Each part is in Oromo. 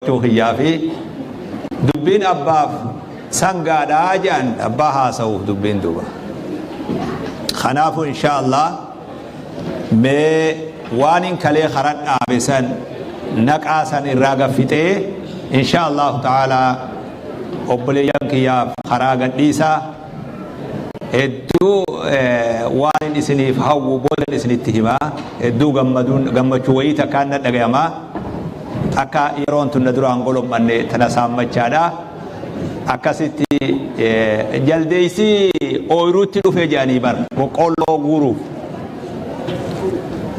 Gammachuu kiyyaa fi dubbiin abbaaf sangaadha jedhan, abbaa haasa'uuf dubbiin duuba. Kanaafuu insha Allah mee waan hin kalee karan dhaabe san naqaa san irraa gaffixee, insha Allahu ta'ala obboleeyyan kiyyaaf karaa gadhiisaa. Hedduu waan hin isiniif hawwu boodan isinitti himaa. Hedduu gammaduun gammachuu wayii takkaan na dhagayamaa. Akka yeroon tun na duraan golom'anne tana saammachaadha. Akkasitti jaldeessi ooyiruutti dhufe jedhanii bar boqqoolloo guuruuf.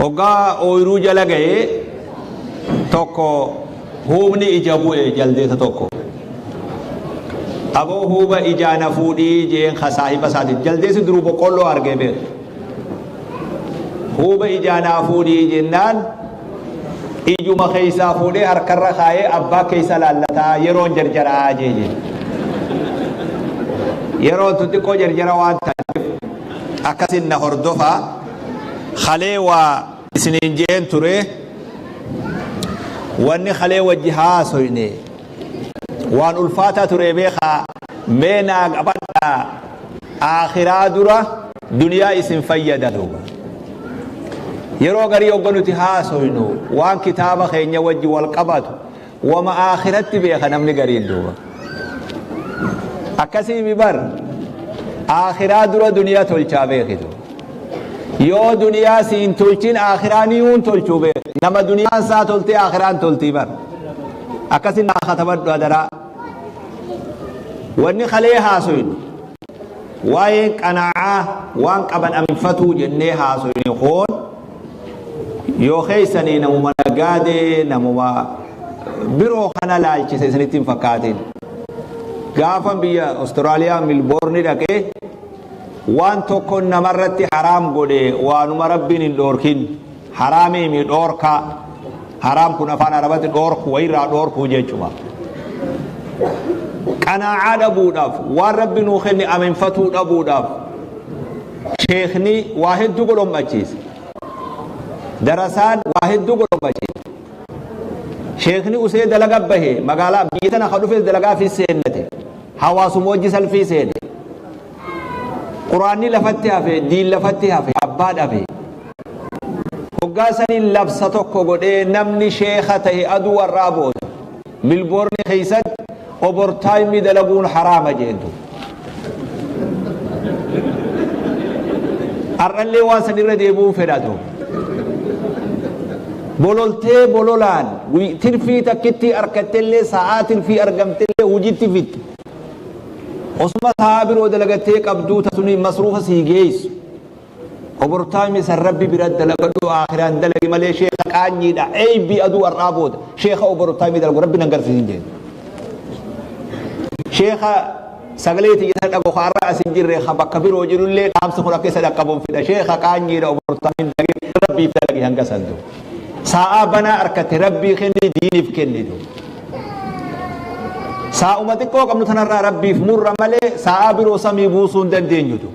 Hoggaa ooyiruu jala ga'ee tokko huubni ija bu'e jaldeessa tokko. Aboo, huuba ijaa na fuudhii jeen ka saahiba isaatiin. Jaldeessi duruu boqqoolloo argee beeka. Huuba ijaa naa fuudhii jennaan ijuma keessaa fuudhee harkarra kaayee abbaa keessa laallataa yeroon jarjaraa jee jee. Yeroon tun xiqqoo jarjara waan taateef akkasin na hordofaa. Kalee waa isiniin jeen ture. Wanni kalee wajji haasoyne waan ulfaataa ture beekaa. Mee naa qabadhaa, aakhiraa dura duniyaa isin fayyada duuba. Yeroo garii hogga nuti haasoynu waan kitaaba keenya wajji wal qabatu wama aakhiratti beeka namni gariin duuba. Akkasii mi bar, aakhiraa dura duniyaa tolchaa beekitu. Yoo duniyaa siin tolchin aakhiraa niyuun tolchuu beek. Nama duniyaan isaa toltee aakhiraan toltii bar. Akkasin naa katabadhu adaraa. Wanni kalee haasoynu waa'een qanaa'aa, waan qaban aminfatuu jennee haasoyne. Koon yoo keessanii namuma nagaadee namuma biroo kana laalchise isinitti hin fakkaatin. Gaafa biyya Austraaliyaa Milboorni dhaqee waan tokko namarratti haraam godhe, waanuma Rabbiin hin dhoorkin haraamiimi dhoorkaa. Haraam kun afaan Arabatti dhoorku, wayirraa dhoorkuu jechuma. Qanaa'aa dhabuudhaaf, waan Rabbi nuu kenne aminfatuu dhabuudhaaf, sheekni waa hedduu godhommachiise, darasaan waa hedduu godhommachiise. Sheekni usee dalaga bahe, magaalaa biyya tana ka dhufes dalagaa fi seennate, hawaasuma wajji salfii seene. Quraanni lafatti hafe, diin lafatti hafe, abbaa dhabe. Hoggaa saniin labsa tokko godhee, namni sheeka tahe aduu warraa booda Milboorni keessatti overtime dalaguun haraama jeentu. Har'allee waan san irra deebi'uun fedhatu. Bololtee bololaan tirfii takkitti argattellee, sa'aa tirfii argamtellee hojiitti fitte. Osuma sa'aa biroo dalagattee qabduu tasuni masruufa sii geessu. Overtime san Rabbi bira dalagadhu, aakhiraan dalagi malee sheeka qaanyiidha. Eeybii aduu har'aa booda sheeka overtime dalagu Rabbi nan garsiisin jeen. Sheeka sagalee tiyya dhago har'a as hin jirre, ka bakka biroo jirullee dhaamsi kun akka isa dhaqqabuun fedha. Sheeka qaanyiidha, overtime dalagi, Rabbiif dalagi hanga santu. Sa'aa banaa arkatte Rabbii kenni, diiniif kennitu. Saa'uma xiqqoo qabnu tanarraa Rabbiif murra malee sa'aa biroo samii buusuu hin dandeenyutu.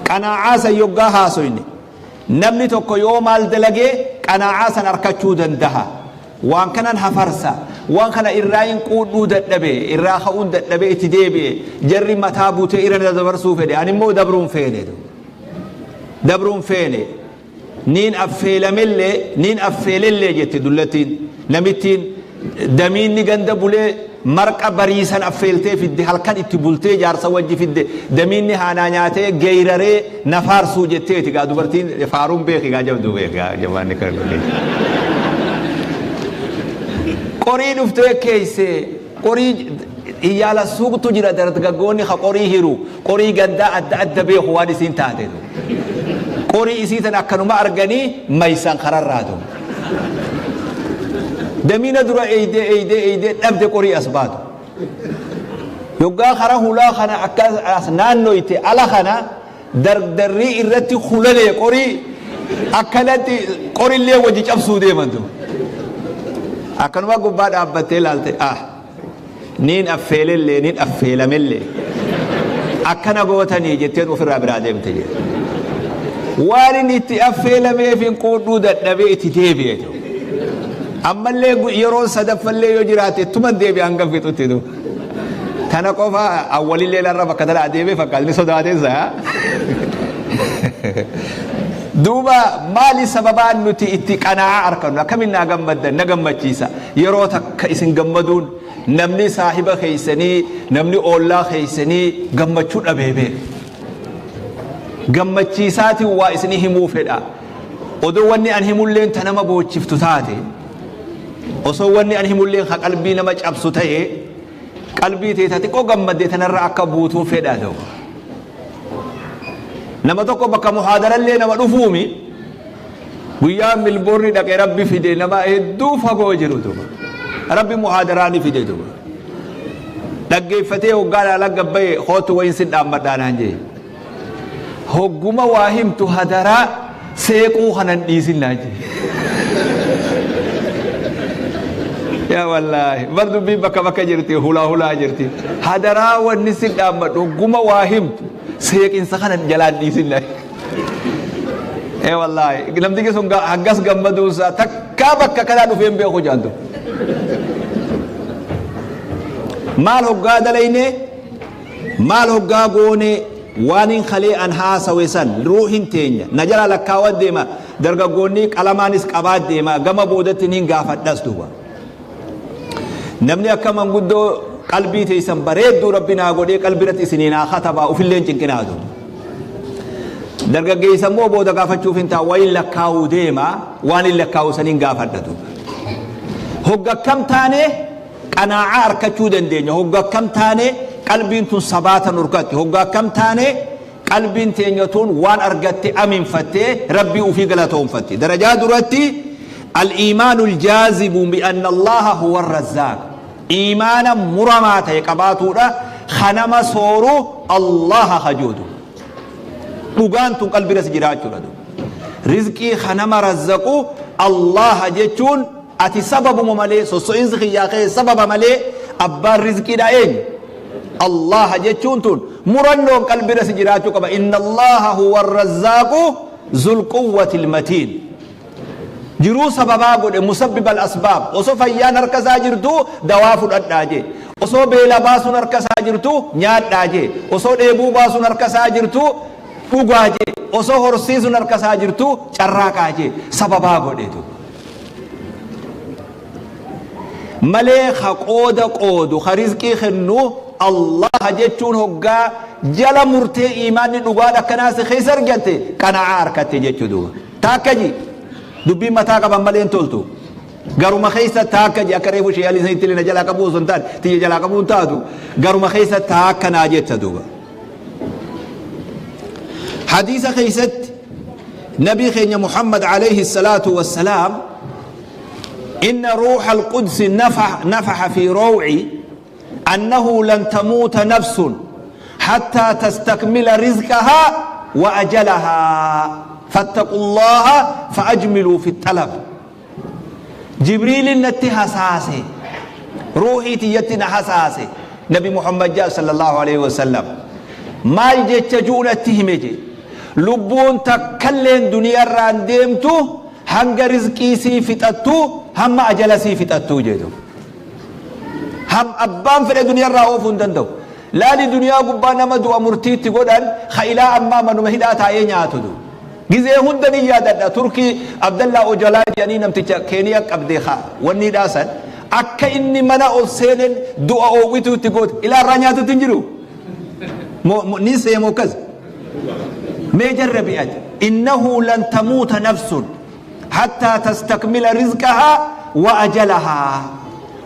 Qanaa'aa san yoggaa haasoyne, namni tokko yoo maal dalagee qanaa'aa san arkachuu dandaha? Waan kanan hafarsa, waan kana irraa hin quudhuu dadhabe, irraa ka'uun dadhabe, itti deebi'e, jarri mataa buutee irra na dabarsuu fedhe, ani immoo dabruun feene, dabruun feene. Niin affeelamellee, niin affeelellee jette dullattiin namittiin. Damiinni ganda bulee marqa bariisan affeeltee fidde, halkan itti bultee jaarsa wajji fidde. Damiinni haanaa nyaatee geeyraree na faarsuu jetteeti gaa. Dubartiin faaruun beeki gaa, jabduu beeki gaa, jabaanni kan qorii dhuftee keeyse qorii iyyaala suuqtu jira. Dargaggoonni ka qorii hiru, qorii gandaa adda adda beeku. Waan isiin taate qorii isii tan akkanuma arganii maysan kararraatu. Damiina dura eeydee eeydee eeydee dhabde qorii as baatu. Yoggaa kara hulaa kana akka as naannoyte, ala kana dardarrii irratti hulalee qorii akkanatti qorillee wajji cabsuu deemantu. Akkanuma gubbaa dhaabbattee ilaalte, ah, niin affeelellee, niin affeelamellee akkana gootanii jetteen ofirraa biraa deemte jedhe. Waan inni itti affeelameef hin quudhuu dadhabee itti deebi'e. Ammallee yeroon sadaffallee yoo jiraate ittuman deebi'a hanga fixutti du. Tana qofa awwalillee larra bakka tana adeemee fakkaata ni sodaatee isaa. Duuba maali sababaan nuti itti qanaa'aa arkannu akkamiin naa gammaddan na gammachiisa yeroo takka isin gammaduun namni saahiba keessanii namni oollaa keessanii gammachuu dhabee beeka. Gammachiisaatiin waa isinii himuu fedha. Odoo wanni an himulleen ta nama boochiftu taate, osoo wanni an himulleen ka qalbii nama cabsu ta'e, qalbii tee ta xiqqoo gammadde tanarra akka buutuun fedha ta'u. Nama tokko bakka muhaadarallee nama dhufuumi guyyaa Milboorni dhaqe Rabbi fide nama hedduu fagoo jiru duuba. Rabbi muhaadaraa ni fide duuba. Dhaggeeffatee hoggaan ala gabbaye kootu wayin sin dhaammadhaa naan jee. Hogguma waa himtu hadaraa seequu kana hin dhiisin naan jee. Yaa wallaahi bar dubbiin bakka bakka jirti hulaa hulaa jirti. Hadaraa wanni sin dhaammadhu hogguma waa himtu seeqinsa kana jalaan dhiisin naan. Ee wallaahi namtichi sun hangas gammaduun isaa takkaa bakka kanaa dhufee hin beeku jaantu. Maal hoggaa dalayne maal hoggaa goone waanin kalee an haasawe san ruuhin teenya na jala lakkaawa deema dargaggoonni qalamaanis qabaa deema gama boodatti niin gaafadhas duuba. Namni akka manguddoo qalbii teessan bareedduu rabbi naa godhee qalbii irratti isinii naa katabaa ufillee hin cinqinaa duuba. Dargaggeessa immoo booda gaafachuuf hin ta'a wayin lakkaa'uu deema waan hin lakkaa'u saniin gaafadha duuba. Hogga akkam taane qanaa'aa arkachuu dandeenya hogga akkam taane qalbiin tun sabaata nurkatti hogga akkam taane qalbiin teenya tun waan argatte aminfattee rabbii ufii galatoonfatti. Darajaa duratti al-iimaanul jaazibu bi'anna Allaha huwa ar-razzaaq. Iimaana muramaa ta'e qabaatuudha ka nama sooru Allaha ka juudu. Dhugaan tun qalbiirra si jiraachuudha. Rizqii ka nama razzaqu Allaha jechuun ati sababuma malee sosso'insi kiyyaa kee sababa malee abbaan rizqiidha eenyu? Allaha jechuun tun murannoon qalbiirra si jiraachuu qaba. Inna Allaha huwa ar-razzaaqu zul quwwatil matiin. Jiruu sababaa godhe musabbib al asbaab osoo fayyaan harka isaa jirtuu dawaa fudhadhaa jee osoo beela baasuun harka isaa jirtuu nyaadhaa jee osoo dheebuu baasuun harka isaa jirtuu dhugaa jee osoo horsiisuun harka isaa jirtuu carraaqaa jee sababaa godhe duuba. Malee ka qooda qoodu ka rizqii kennu Allaha jechuun hoggaa jala murtee iimaanni dhugaan akkanaa si keessa argatte qana'aa arkatte jechuu duuba. Taakka ji dubbiin mataa qaban malee hin toltu. Garuma keessa taakka ji akka reefu shee alii sanitti illee na jalaa qabuu osoo hin taane tiyya jalaa qabuu hin taatu garuma keessa taakka naa jetta duuba. Hadiisa keessatti nabii keenya Muhammad alayhi salaatu wassalaam inna ruuha alqudsi nafaha fi rawci annahu lan tamuuta nafsun hattaa tastakmila rizqahaa wa ajalahaa fattaqullaaha fa'ajmiluu fi xalab Jibriilin natti hasaase ruuhii tiyyatti na hasaase nabi Muhammad ja'a sallallahu alaihi wasallam maal jecha ju'u natti hime je lubbuun takkalleen duniyarraan deemtu hanga rizqii sii fixattu hamma ajala sii fixattuu jedhu Ham abbaan fedhe duniyarraa oofuu hin danda'u. Laali duniyaa gubbaa nama du'a murtii itti godhan ka ilaa ammaa manuma hidhaa taa'ee nyaatu du. Gizee hunda ni yaadadha Turkii Abdallaa Ojalaa jedhanii namticha Keeniyaa qabde ka wanni hidhaa san akka inni mana ol seenen du'a oowwituu itti goote ilaa irraa nyaatutti hin jiru. Ni seemoo akkas. Mee jarrabi ati innahu lan tamuuta nafsun hattaa tastakmila rizqahaa wa ajalahaa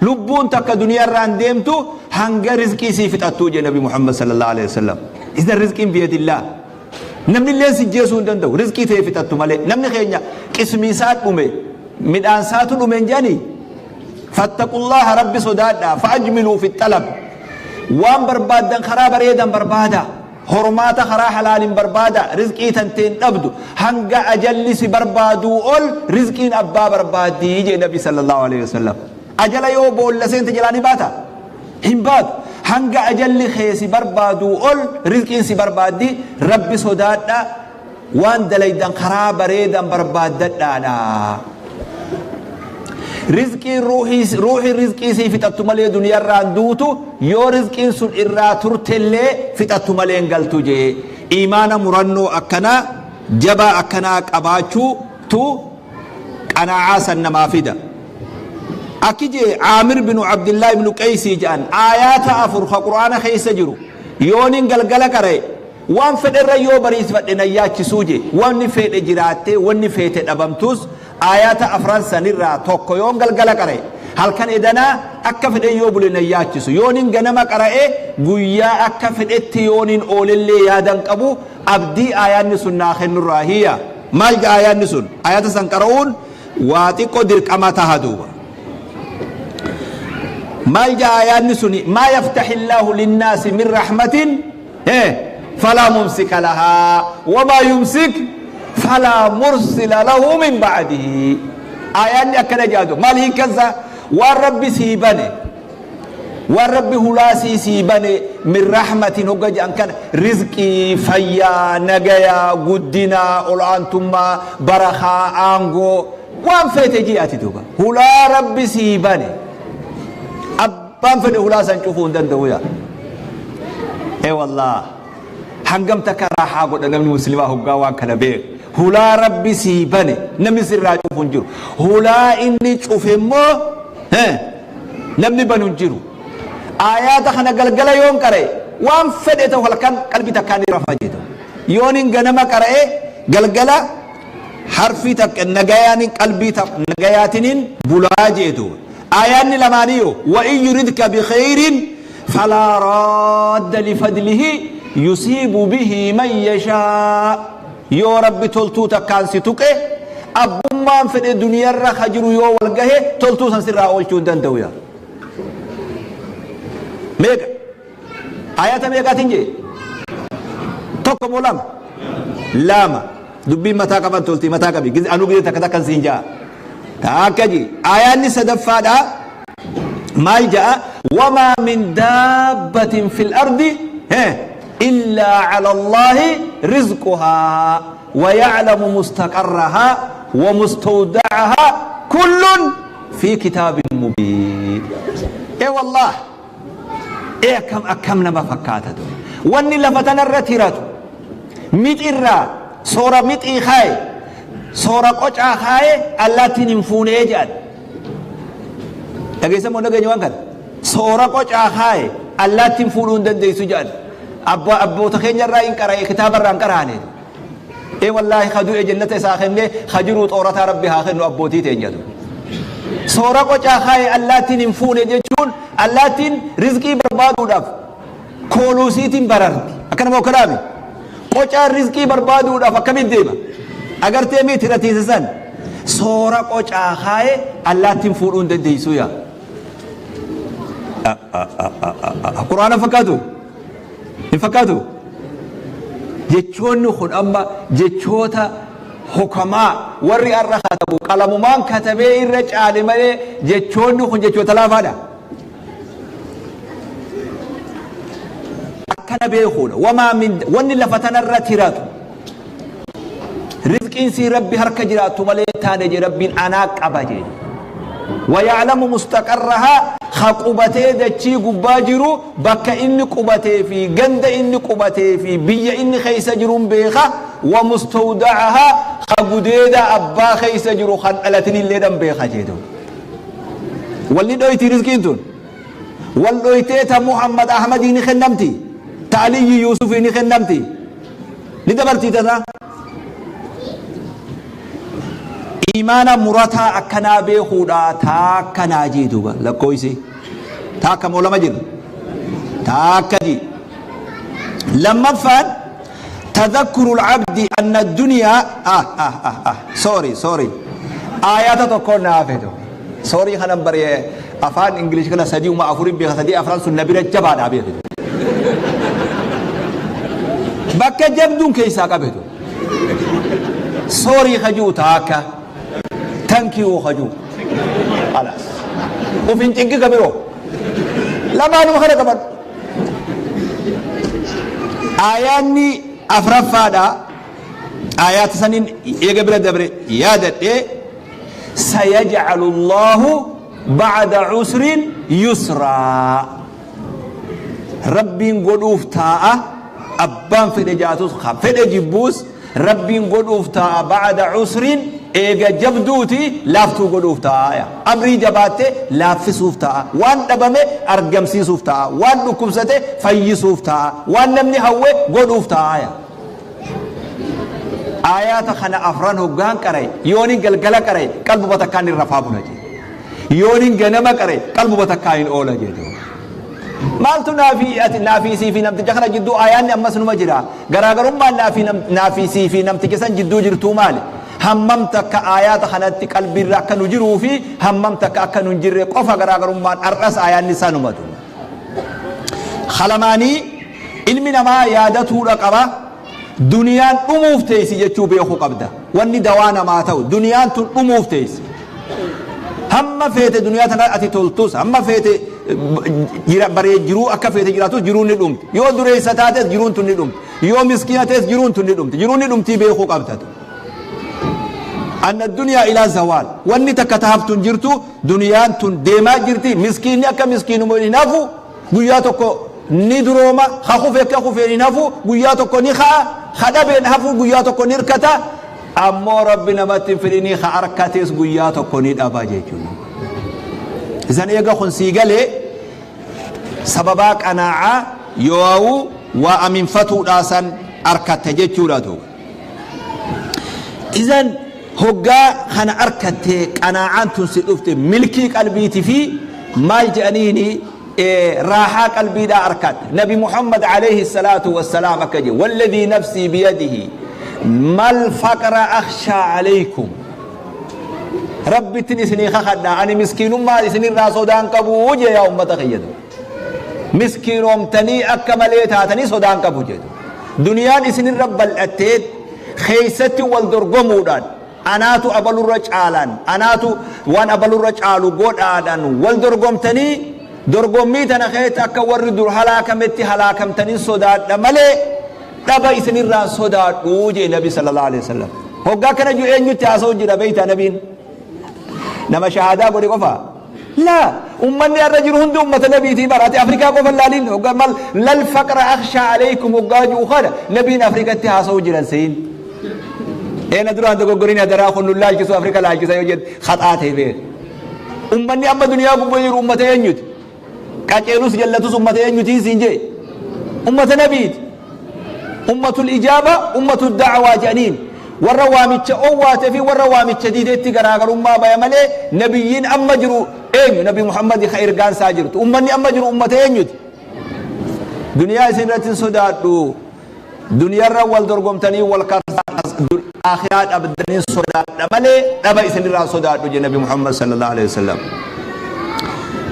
lubbuun takka duniyaarraa hin deemtu hanga rizqii isii fixattuu jee nabi Muhammad sallallahu alaihi wasallam idan rizqiin biyadillaah namni illee si jeesuu hin danda'u rizqii ta'e fixattu malee namni keenya qismii isaa dhume midhaan isaatu dhume hin jedhanii fattaqullaha rabbi sodaadhaa fa'ajmiluu fi xalab waan barbaaddan karaa bareedan barbaadaa Hormaata karaa halaalin barbaada, rizqii tantee hin dhabdu, hanga ajalli si barbaaduu ol rizqiin abbaa barbaaddi jee Nabi sallallahu aleyhi wasallam. Ajala yoo boolla seente jalaa ni baata? Hin baatu. Hanga ajalli kee si barbaaduu ol rizqiin si barbaaddi, Rabbi sodaadha, waan dalaydan karaa bareedan barbaaddadhaadha. Rizqiin ruuhii ruuhiin rizqii isii fixattu malee duniyarraa hin duutu, yoo rizqiin sun irraa turtellee fixattu malee hin galtu jee. Iimaana murannoo akkanaa jabaa akkanaa qabaachuu tu qanaa'aa san namaa fida. Akki jee Aamir binu Abdillaa ibnu Qeysii je'an, aayaata 4 ka Qur'aana keessa jiru yoonin galgala qara'e waan fedherra yoo bariisfadhe nan yaachisuu jee. Wanni feedhe jiraattee wanni feete dhabamtuus Aayaata afran sanirraa tokko yoon galgala qara'e, halkan edanaa akka fedhen yoo bule nan yaachisu. Yoonin ganama qara'e, guyyaa akka fedhetti yoonin oolellee yaada hin qabu, abdii aayaanni sun naa kennurraa hiya. Maal ja'a aayaanni sun? Aayaata san qara'uun waa xiqqo dirqama taha duuba. Maal ja'a aayaanni suni? Maa yaftahillaahu linnaasi min rahmatin falaa mumsika lahaa wamaa yumsik falaa mursila lahu min ba'dihi. Aayaanni akkana jedha, maal hiikkansa? Waan Rabbi sii bane, waan Rabbi hulaa sii bane, min rahmatin hogga jedhan kana rizqii, fayyaa, nagayaa, guddinaa, ol'aantummaa, barakaa, aangoo, waan feete jii ati duuba hulaa Rabbi sii bane abbaan fedhe hulaa san cufuu hin danda'u yaa. Ee wallaah, hangam takka raahaa godha namni muslimaa hoggaa waan kana beeku. Hulaa Rabbi sii bane namni sirraa cufu hin jiru. Hulaa inni cufe immoo namni banu hin jiru. Aayaata kana galgala yoon qara'e waan fedhe ta'u halkan qalbii takkaan ni rafa jedhu. Yoon hin ganama qara'e galgala harfii takka nagayaanin qalbii nagayaatiniin bulaa jeetu. Aayaanni lamaaniyyuu wa in yuridka bikhayrin falaa raadda lifadlihi yusiibu bihi man yashaa. Yoo Rabbi toltuu takkaan si tuqe, abbummaan fedhe duniyarra ka jiru yoo wal gahe toltuu san sirraa oolchuu hin danda'u yaa. Meeqa? Ayata meeqaatiin jee? Tokko moo lama? Lama. Dubbiin mataa qaban tolti, mataa qabi. Anuu gizee takka takkan siin ja'a. Takka ji. Ayaanni sadaffaadha. Maal ja'a? Wamaa min daabbatin fil ardi illaa cala Allaahi rizquhaa wa ya'lamu mustaqarrahaa wa mustawda'ahaa kullun fi kitaabin mubiin. Ee wallaah. Ee akkam akkam nama fakkaata ture. Wanni lafa tanarra tiratu mixirraa soora mixii kaaye, soora qocaa kaaye allaattiin hin fuunee jedhan. Dhageessan moo dhageenya waan kana? Soora qocaa kaaye allaattiin fuudhuu hin dandeessu jedhan. Abba abboota keenya irraa hin qara'e, kitaaba irraa hin qaraane. Ee wallaahi, ka du'e jannata isaa kennee ka jiruu xoorataa Rabbi haa kennu abbootii teenyatu. Soora qocaa kaaye allaattiin hin fuune jechuun allaattiin rizqii barbaaduudhaaf kooluusiitiin bararti. Akkana moo akkanaami? Qocaan rizqii barbaaduudhaaf akkamitti deema? Agartee miti ratiisa san. Soora qocaa kaaye allaattiin fuudhuu hin dandeessu yaa. Quraana fakkaatu? Hin fakkaatu? Jechoonni kun amma jechoota hukamaa warri har'a katabu qalamumaan katabee irra caale malee jechoonni kun jechoota laafaadha. Akkana beekuudha. Wamaa min wanni lafa tanarra tiratu rizqiin sii Rabbi harka jiraattu malee taane jee Rabbiin anaa qaba jee. Waya'lamu mustaqarrahaa, ka qubatee dachii gubbaa jiru bakka inni qubatee fi ganda inni qubatee fi biyya inni keessa jiruun beeka. Wa mustawda'ahaa, ka gudeeda abbaa keessa jiru kan dhalatinillee dhan beeka jee duuba. Walli dhoyti rizqiin tun. Wal dhoytee ta Muhammad Ahmadii ni kennamti. Ta Aliyyi Yuusufii ni kennamti. Ni dabartii tasa. Iimaana murataa akkanaa beekuudha taakka naa jii duuba lakkooysi. Taakka moo lama jira? Taakka jii. Lammaffaan tadhakkuru al-abdi anna ad-dunyaa ah ah ah ah sorry, sorry, aayaata tokko naa hafe. Sorry, kanan bare afaan English kana sadii uma afurin beeka, sadii afran sun na bira jabaadha beekitu. Bakka jabduun keessaa qabetu. Sorry kajuu taakka. Thank you kajuu. Khalas. Uf hin cinqi ka biroo. Lamaanuma kana qabadhu. Aayaanni afraffaadha. Aayaata saniin eega bira dabre yaadadhee. Sayaj'alu Allaahu ba'da usrin yusraa. Rabbiin godhuuf taa'a, abbaan fedhe jaatus ka fedhe jibbuus, Rabbiin godhuuf taa'a ba'da usrin, eega jabduuti laaftuu godhuuf taa'a. Amrii jabaatte laaffisuuf taa'a, waan dhabame argamsiisuuf taa'a, waan dhukkubsate fayyisuuf taa'a, waan namni hawwe godhuuf taa'a. Aayaata kana afran hoggaan qara'e, yoonin galgala qara'e qalbuma takkaan hin rafaa bula jedhe. Yoonin ganama qara'e qalbuma takkaan hin oola jedhe. Maaltu naafii ati naafii sii fi namticha kana jidduu aayaanni ammas numa jira. Garaagarummaan naafii naafii sii fi namticha san jidduu jirtuu maali? Hammam takka aayaata kanatti qalbiirra akka nu jiruu fi hammam takka akka nu hin jirre qofa garaagarummaan har'as aayaanni sanumatu. Kalamaanii ilmi namaa yaadatuudha qaba. Duniyaan dhumuuf teessi jechuu beekuu qabda. Wanni dawaa namaa ta'u duniyaan tun dhumuuf teessi. Hamma feete duniyaa tana ati toltus, hamma feete baree jiruu akka feete jiraatus, jiruun ni dhumti. Yoo dureessa taates jiruun tun ni dhumti. Yoo miskiina ta'es jiruun tun ni dhumti. Jiruun ni dhumtii beekuu qabda. Anna duniyaa ilaa zawaal. Wanni takka taaftu hin jirtu, duniyaan tun deemaa jirti. Miskiinni akka miskiinuma hin hafu, guyyaa tokko ni durooma, ka kufe akka kufeen hin hafu, guyyaa tokko ni ka'a, ka dhabeen hafu guyyaa tokko ni hirkata. Ammoo Rabbi namatti hin fidhinii, ka arkates guyyaa tokko ni dhaba jechuudha. Isan eega kun sii galee, sababaa qanaa'aa yoo'u waa aminfatuudhaa san arkatta jechuudha duuba. Izan hoggaa kana arkattee qanaa'aan tun si dhufte, milkii qalbiiti fi maal jedhaniini, raahaa qalbiidhaa arkatte. Nabi Muhammad alayhi salaatu wassalaam akka jedhe: walladhii nafsii biyadihi mal faqra akhshaa alaykum, Rabbittin isinii kakadha, ani miskiinummaa isinirraa sodaan qabu jee. Yaa ummata kiyya, miskiinoomtanii akka malee taatanii sodaan qabu jedhu. Duniyaan isinirra bal'attee keessatti wal dorgomuudhaan, anaatu abalurra caalaan, anaatu waan abalurra caalu godhaadhaan wal dorgomtanii, dorgommii tana keessatti akka warri dur halaakametti halaakamtanii sodaadha malee dhaba isinirraan sodaadhu jee Nabi sallallahu alaihi wasallam. Hoggaa kana jiru eenyutti haasa'u jira beeytaa? Nabiin nama shahaadaa godhe qofa laa, ummanni har'a jiru hundi ummata nabiitii bara. Ati Afrikaa qofa laaliin. Hoggaa mal lal faqra akhshaa alaykum hoggaa jiru kana nabiin Afrikatti haasa'u jiran seyin. Eena duraan dogoggorin hadaraa, kun nu laalchisu, Afrika laalchisa yoo jedhe haxaa ta'e beek. Ummanni amma duniyaa gubbaa jiru ummata eenyuti? Qaceelus jallatus ummata eenyutiin siin jee? Ummata nabiiti. Ummatul ijaaba, ummatul da'waa jedhaniin. Warra waamicha owwaate fi warra waamicha diideetti garaagarummaa baya malee, nabiyyiin amma jiru eenyu? Nabi Muhammad ka ergaan isaa jirtu. Ummanni amma jiru ummata eenyuti? Duniyaa isin irratti hin sodaadhu, duniyaarra wal dorgomtanii wal akhiraa dhabdanii sodaadha malee dhaba isinirraa sodaadhu jedhe Nabi Muhammad sallallahu alaihi wasallam.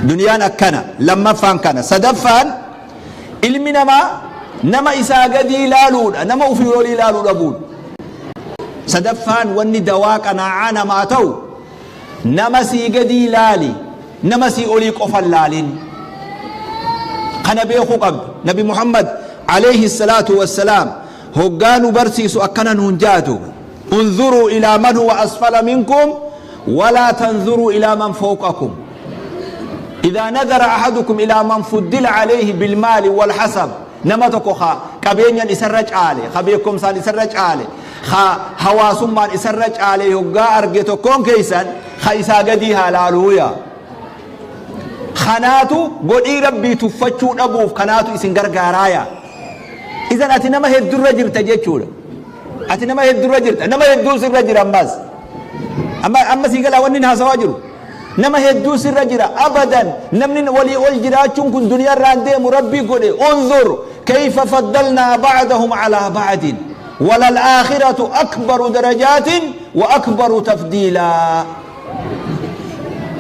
Duniyaan akkana. Lammaffaan kana. Sadaffaan, ilmi namaa nama isaa gadii ilaaluudha, nama ofii olii ilaaluu dhabuudha. Sadaffaan wanni dawaa qanaa'aa namaa ta'u, nama sii gadii ilaali, nama sii olii qofa laalin. Kana beekuu qabda. Nabi Muhammad alayhi salaatu wassalaam hoggaa nu barsiisu akkana nuun jaatu: unzuruu ilaa man huwa asfala minkum walaa tanzuruu ilaa man fawqakum. Idhaa nadara ahadukum ilaa man fuddila alayhi bilmaali walhasab, nama tokko ka qabeenyan isarra caale, ka beekumsaan isarra caale, ka hawaasummaan isarra caale hoggaa arge tokkoon keeysan, ka isaa gadii haa laaluuya. Kanaatu godhii Rabbii tuffachuu dhabuuf kanaatu isin gargaaraaya. Idan ati nama heddurra jirta jechuudha. Ati nama heddurra jirta, nama hedduu sirra jira. Ammas amma amma sii galaa wanni haasawaa jiru? Nama hedduu sirra jira. Abadan namni walii ol jiraachuun kun duniyaa irraan deemu Rabbii godhe. Unzur kayfa faddalnaa ba'dahum alaa ba'din walal aakhiratu akbaru darajaatin wa akbaru tafdiilaa.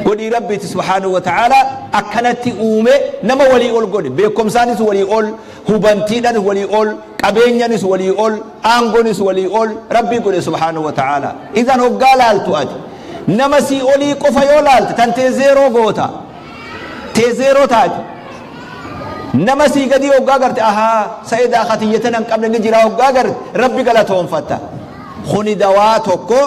Godhii Rabbiiti subhaanahu wa ta'ala akkanatti uume, nama walii ol godhe. Beekumsaanis walii ol, hubantiidhanis walii ol, qabeenyanis walii ol, aangonis walii ol Rabbii godhe subhaanahu wa ta'ala. Idan hoggaa laaltu, ati nama sii olii qofa yoo laalte, tan tee zeeroo goota, tee zeeroo taati. Nama sii gadii hoggaa garte, ahaa, sa'edaa katiyyatan hin qabne ni jira hoggaa garte, Rabbi galatoonfatta. Kuni dawaa tokko.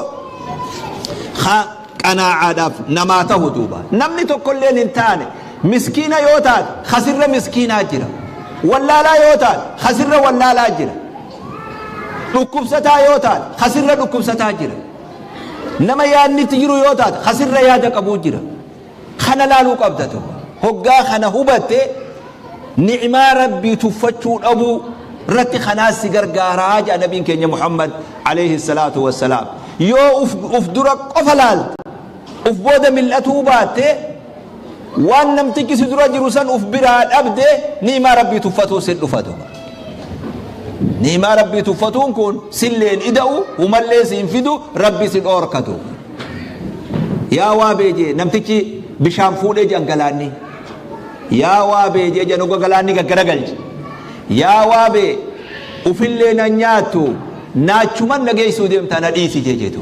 qanaacaadhaaf namaa tahu duuba. Namni tokkolleen hin taane miskiina yoo taate kasirra miskiinaa jira. Wallaalaa yoo taate kasirra wallaalaa jira. Dhukkubsataa yoo taate kasirra dhukkubsataa jira. Nama yaadni itti jiru yoo taate kasirra yaada qabuu jira. Kana laaluu qabda duuba. Hoggaa kana hubatte ni'maa Rabbii tuffachuu dhabuu irratti kanaas si gargaaraa jedha nabiin keenya Muhammad alayhi salaatu wassalaam. Yoo uf, uf dura qofa laalte, uf booda mil'atuu baatte, waan namtichi si dura jiru san uf biraa dhabde ni'maa Rabbii tuffatuu si dhufa duuba. Ni'maa Rabbii tuffatuun kun silleen ida'u, humallee siin fidu, Rabbi si dhoorka duuba. Yaa waabee jee namtichi bishaan fuudhee jedhan galaanni. Yaa waabee jee jedhan oga galaanni gaggaragalche. Yaa waabee ufillee nan nyaattu naachuman na geessuu deemtaa na dhiisi jee jeetu.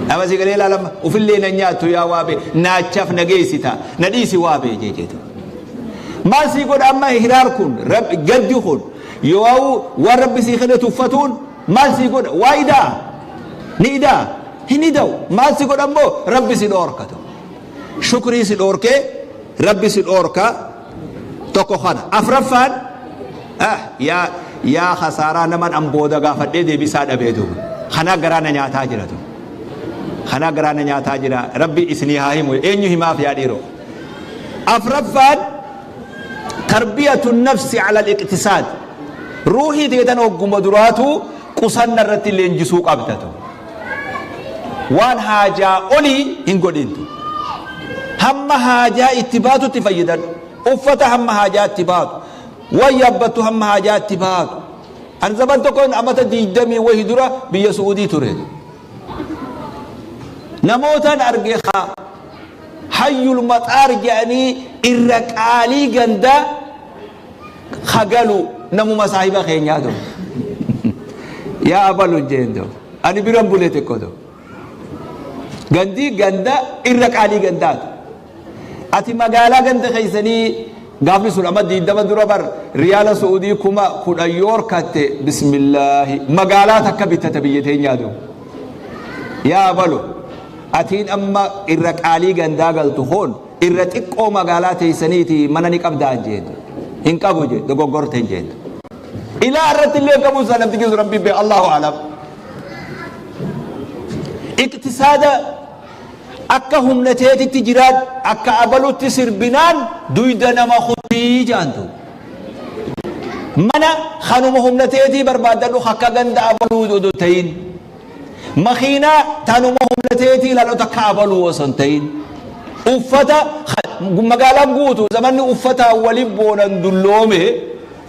Nama si galee ilaalama ufillee nan nyaattu yaa waabee naachaf na geessita na dhiisi waabee jee jeetu. Maal sii godha amma hiraar kun gaddi kun yoo waan rabbi sii kenne tuffatuun maal sii godha waa idaa ni idaa hin ida'u maal si godha immoo rabbi si dhoorkatu shukrii si dhoorkee rabbi si dhoorka tokko kana afraffaan ah yaa yaa khasaaraa naman an booda gaafadhee deebisaa dhabee duuba kanaa garaa na nyaataa jira duuba kanaa garaa na nyaataa jira rabbi isinii haa himu eenyu himaaf yaa dhiiroo afraffaan tarbiyatu nafsi ala al-iqtisaad ruuhii teetan hogguma duraatu qusanna irratti leenjisuu qabda tu. Waan haajaa olii hin godhintu. Hamma haajaa itti baatutti fayyadadhu. Uffata hamma haajaa itti baatu. Waan yaabbattu hamma haajaa itti baatu. An zaman tokkoon amata diigdamii wahi dura biyya Su'uudii ture. Namootaan arge haa hayyul maxaar jedhanii irra qaalii gandaa ka galu namuma saahiba keenyaa ta'u. Yaa abalu hin jeen ta'u. Ani biran bule xiqqoo ta'u. Gandii ganda irra qaalii gandaati. Ati magaalaa ganda keessanii gaafni sun amma diidama dura bar riyaala Su'uudii 10,000 yoo horkatte bismillaahi magaalaa takka bittata biyya teenyaa ta'u. Yaa abalu atiin amma irra qaalii gandaa galtu kun Irra xiqqoo magaalaa teessaniiti mana ni qabdaa hin jeen. Hin qabu jee dogoggorte hin jeen. Ilaa irratti illee hin qabu isaa namtichi sun rabbiin beeka Allahu alam. Iqtisaada akka humna teetitti jiraadhu akka abalutti sirbinaan duyda nama kutii jaantu. Mana kanuma humna teetii barbaaddadhu akka ganda abaluu odoo ta'in. Makiinaa tanuma humna teetii ilaaluu takka abaluu osoo hin ta'in. Uffata magaalaan guutu zamanni uffataan wali boonan dulloome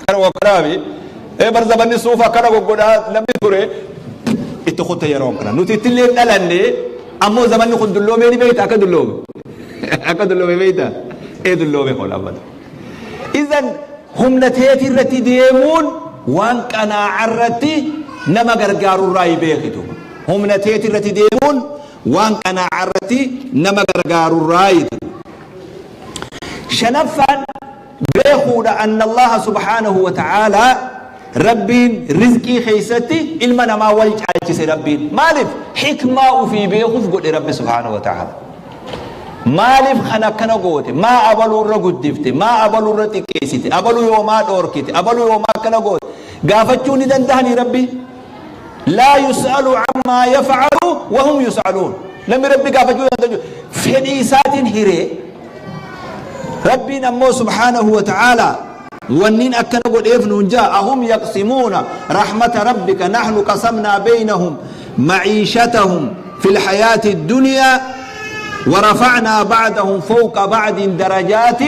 kana wakkanaami. Ee bar zamanni suufa akkana goggodhaa namni ture itti kutte yeroon kana. Nuti itti illee dhalanne ammoo zamanni kun dulloomee ni beekta akka dulloome. Akka dulloome beekta. Ee dulloome kun ammatu. Izan humna teetii irratti deemuun waan qanaa'a irratti nama gargaaru irraa beekitu. Humna teetii irratti deemuun waan qanaa'a irratti nama gargaaru irraa. Shanaffaan beekuudha anna Allaha subhaanahu wa ta'aalaa Rabbiin rizqii keessatti ilma namaa wal caalchise Rabbiin. Maaliif? Hikmaa ufii beekuuf godhe Rabbi subhaanahu wa ta'aalaa. Maaliif kan akkana goote? Maa abaluu irra guddifte? Maa abaluu irra xiqqeessite? Abaluu yoo maa dhoorkite? Abaluu yoo maa akkana goote? Gaafachuu ni dandahanii Rabbi? Laa yus'alu ammaa yaf'alu wa hum yus'aluun. Namni Rabbi gaafachuu danda'u fedhii isaatiin hiree. Rabbiin ammoo subhaanahu wa ta'aalaa wanniin akkana godheef nuun ja'a ahum yaqsimuuna rahmata rabbika nahnu qasamnaa beynahum maciishatahum fil hayaati dunyaa ورفعنا بعدهم فوق بعد درجات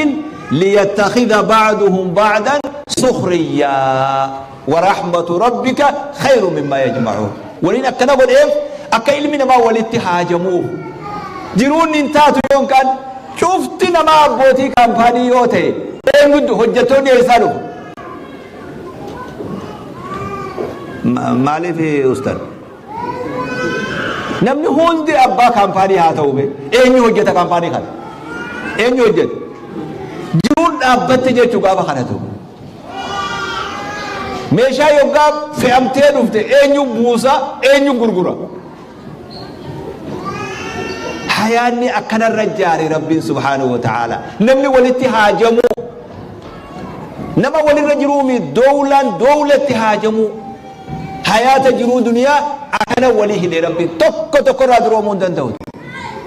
ليتخذ بعضهم بعضا سخريا ورحمة ربك خير مما يجمعون ولين أكنا قد إيه أكا ilmi namaa walitti haajamuuf jiruun hin taatu yoon kan cufti namaa abbootii kaampaanii yoo ta'e eenyutu hojjettoonni eessaa dhufu? Maaliif ustad? Namni hundi abbaa kaampaanii haa ta'u bee eenyu hojjeta kaampaanii kana? Eenyu hojjeta? Jiruun dhaabbatte jechuu gaafa kana ta'u. Meeshaa yoggaa fe'amtee dhufte eenyu buusa eenyu gurgura? Hayaanni akkanarra jaare Rabbiin subhaanahu wa ta'ala. Namni walitti haajamuu. Nama walirra jiruumi dowlaan dowlatti haajamuu. Hayaata jiruu duniyaa akkana walii hidhe Rabbiin tokko tokkorraa duroomuu hin danda'u.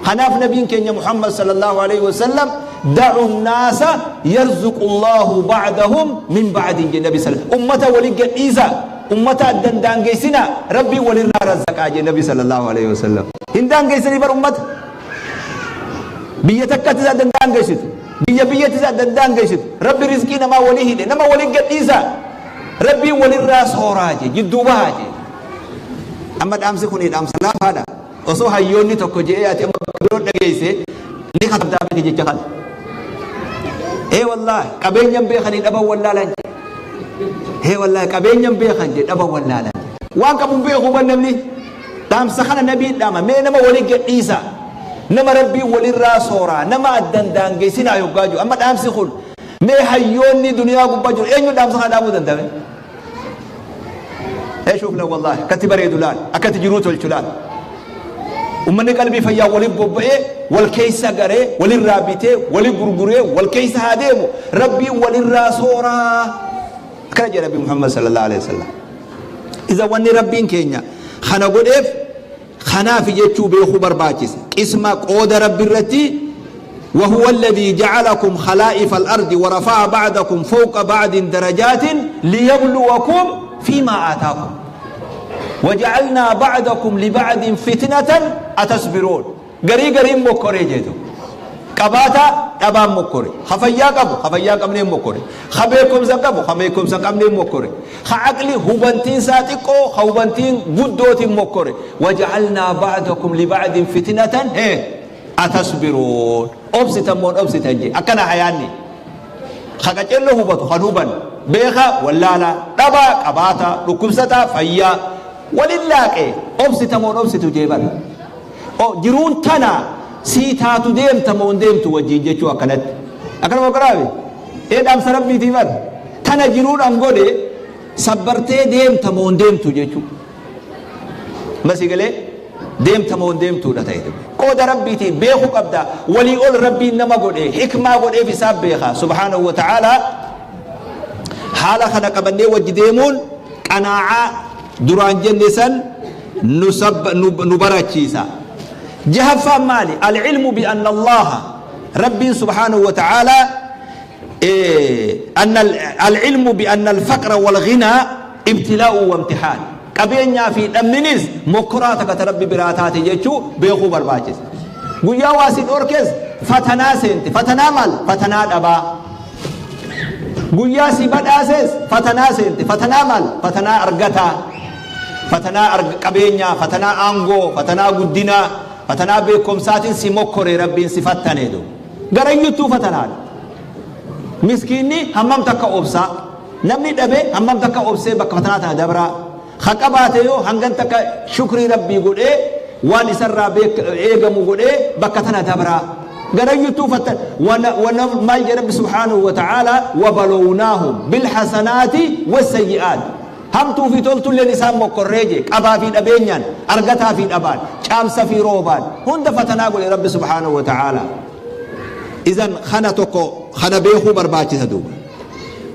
Kanaaf nabiin keenya Muhammad sallallahu alaihi wasallam da'u naasa yarzuqu Allahu ba'dahum min ba'din jedhe nabi sallallahu ummata walii gadhiisa ummata addan daangeessina Rabbiin walirraa razzaqaa jedhe nabi sallallahu alaihi wasallam. Hin daangeessanii bar ummata biyya takkatti isa addan daangeessitu biyya biyyatti isa addan daangeessitu Rabbi rizqii namaa walii hidhe nama walii gadhiisa Rabbiin walirraa sooraa jedhe jidduu bahaa jedhe. Amma dhaamsi kun dhaamsa laafaadha. Osoo hayyoonni tokko je'ee ati amma bakka biroo dhageesse ni katabdaa miti jecha kana. Ee wallaahi qabeenyan beekanii dhaban wallaalan jedhe. Ee wallaahi qabeenyan beekan jedhe dhaban wallaalan jedhe. Waan qabu hin beeku ban namni. Dhaamsa kana nabii dhaama mee nama walii gadhiisa. Nama rabbiin walirraa sooraa nama addan daangeessinaa yoggaa jiru. Amma dhaamsi kun mee hayyoonni duniyaa gubbaa jiru eenyu dhaamsa kana dhaamuu danda'ame? Ee shuuf la wallaahi akkatti bareedu laal akkatti jiruu tolchu laal. Ummanni qalbii fayyaa waliin bobba'ee wal keessa garee walirraa bitee wali gurguree wal keessa haa deemu rabbiin walirraa sooraa. Akkana jedha Rabbi Muhammad sallallahu alaihi wasallam. Iza wanni rabbiin keenya kana godheef kanaaf jechuu beekuu barbaachisa. Qisma qooda rabbi irratti وهو الذي جعلكم خلائف الأرض ورفع بعضكم فوق بعض درجات ليبلوكم فيما آتاكم وجعلنا بعضكم لبعض فتنة أتصبرون Garii gariin mokkoree jee tokko. Qabaataa dhabaan mokkore. Ka fayyaa qabu ka fayyaa hin qabneen mokkore. Ka beekumsa qabu ka beekumsa hin qabneen mokkore. Ka aqli hubantiin isaa xiqqoo ka hubantiin guddootiin mokkore. Waja'alnaa ba'dakum liba'din fitnatan hee atasbiruun. Obsitan moo hin obsitan jee. Akkana hayaanni. Ka qaceelloo hubatu kan hubanne. Beekaa wallaalaa. Dhabaa qabaataa. Dhukkubsataa fayyaa. Walin laaqee obsita moo hin obsitu jee bara. O jiruun tana sii taatu deemta moo hin deemtu wajjiin jechuu akkanatti. Akkanuma qaraabe. Ee dhaamsa rabbiitii bar. Tana jiruun an godhe sabbartee deemta moo hin deemtu jechuu. Masii galee deemta moo hin deemtuudha ta'e. Qooda rabbiitii beekuu qabda. Walii ol rabbiin nama godhe hikmaa godheef isaa beeka. Subhaanahu wa ta'aalaa haala kana qabannee wajji deemuun qanaa'aa duraan jenne san nu barachiisa. Jahaffaan maali? Al-ilmu bi anna Allaha Rabbiin subhaanahu wa ta'aalaa anna al-ilmu bi anna al-faqra wal ghinaa ibtilaa'u wa imtihaan. Qabeenyaa fi dhabninis mokkoraa takka ta Rabbi biraa taate jechuu beekuu barbaachisa. Guyyaa waa si dhorkes fatanaa seente. Fatanaa maal? Fatanaa dhabaa. Guyyaa si badhaases fatanaa seente. Fatanaa maal? Fatanaa argataa. Fatanaa qabeenyaa, fatanaa aangoo, fatanaa guddinaa, fatanaa beekumsaatiin si mokkore Rabbiin si fattane du. Garayyuttuu fatanaadha. Miskiinni hammam takka obsaa. Namni dhabe hammam takka obsee bakka fatanaa tana dabraa. Ka qabaate yoo hangan takka shukrii Rabbii godhee waan isarraa eegamu godhee bakka tana dabraa. Garayyuttuu fattan maal jedha Rabbi subhaanahu wa ta'aalaa wabalownaahum bilhasanaati wassayyi'aat. Hamtuu fi toltulleen isaan mokkorree jee qabaa fi dhabeenyaan argataa fi dhabaan caamsa fi roobaan hunda fatanaa godhe Rabbi subhaanahu wa ta'aalaa. Izan kana tokko kana beekuu barbaachisa duuba.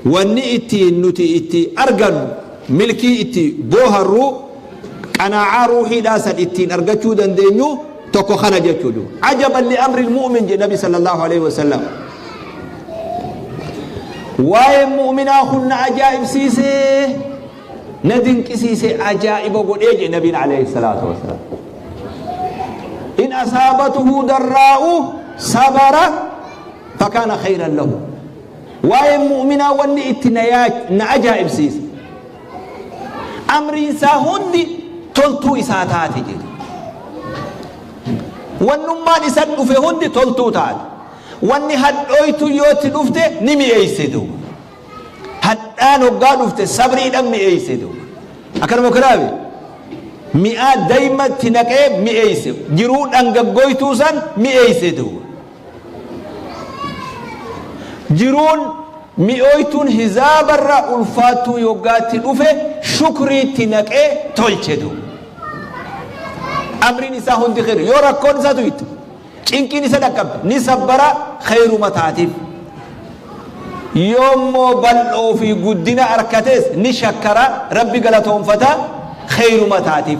Wanni ittiin nuti itti argannu milkii itti booharru qanaa'aa ruuhiidhaa san ittiin argachuu dandeenyu tokko kana jechuu duuba. Ajaban li amri mu'min jedhe Nabi sallallahu alaihi wasallam. Waa'een mu'minaa kun na ajaa'ibsiisee na dinqisiisee ajaa'iba godhee jedhe Nabiin alayhi salaatu wasalaam. In asaabatuhu darraa'u sabara fakaana khayran lahu. Waa'een mu'minaa wanni itti na ajaa'ibsiise. Amriin isaa hundi toltuu isaa taate jedhe. Wannummaan isa dhufe hundi toltuu taate. Wanni hadhooytu yoo itti dhufte ni mi'eeyse duuba. Hadhaan hoggaa dhufte sabriidhaan mi'eeyse duuba. Akkanuma kanaafi mi'aa dayma itti naqee mi'eeyse. Jiruu dhangaggooytuu san mi'eeyse duuba. Jiruun mi'ooytuun hizaabarra ulfaattuu yoggaa itti dhufe shukriitti naqee tolche duuba. Amriin isaa hundi khayr. Yoo rakkoon isaa tuyte. Cinqiin isa dhaqqabde ni sabbara khayruma taatiif. Yoommoo bal'oo fi guddina arkates ni shakkara, Rabbi galatoonfata khayruma taatiif.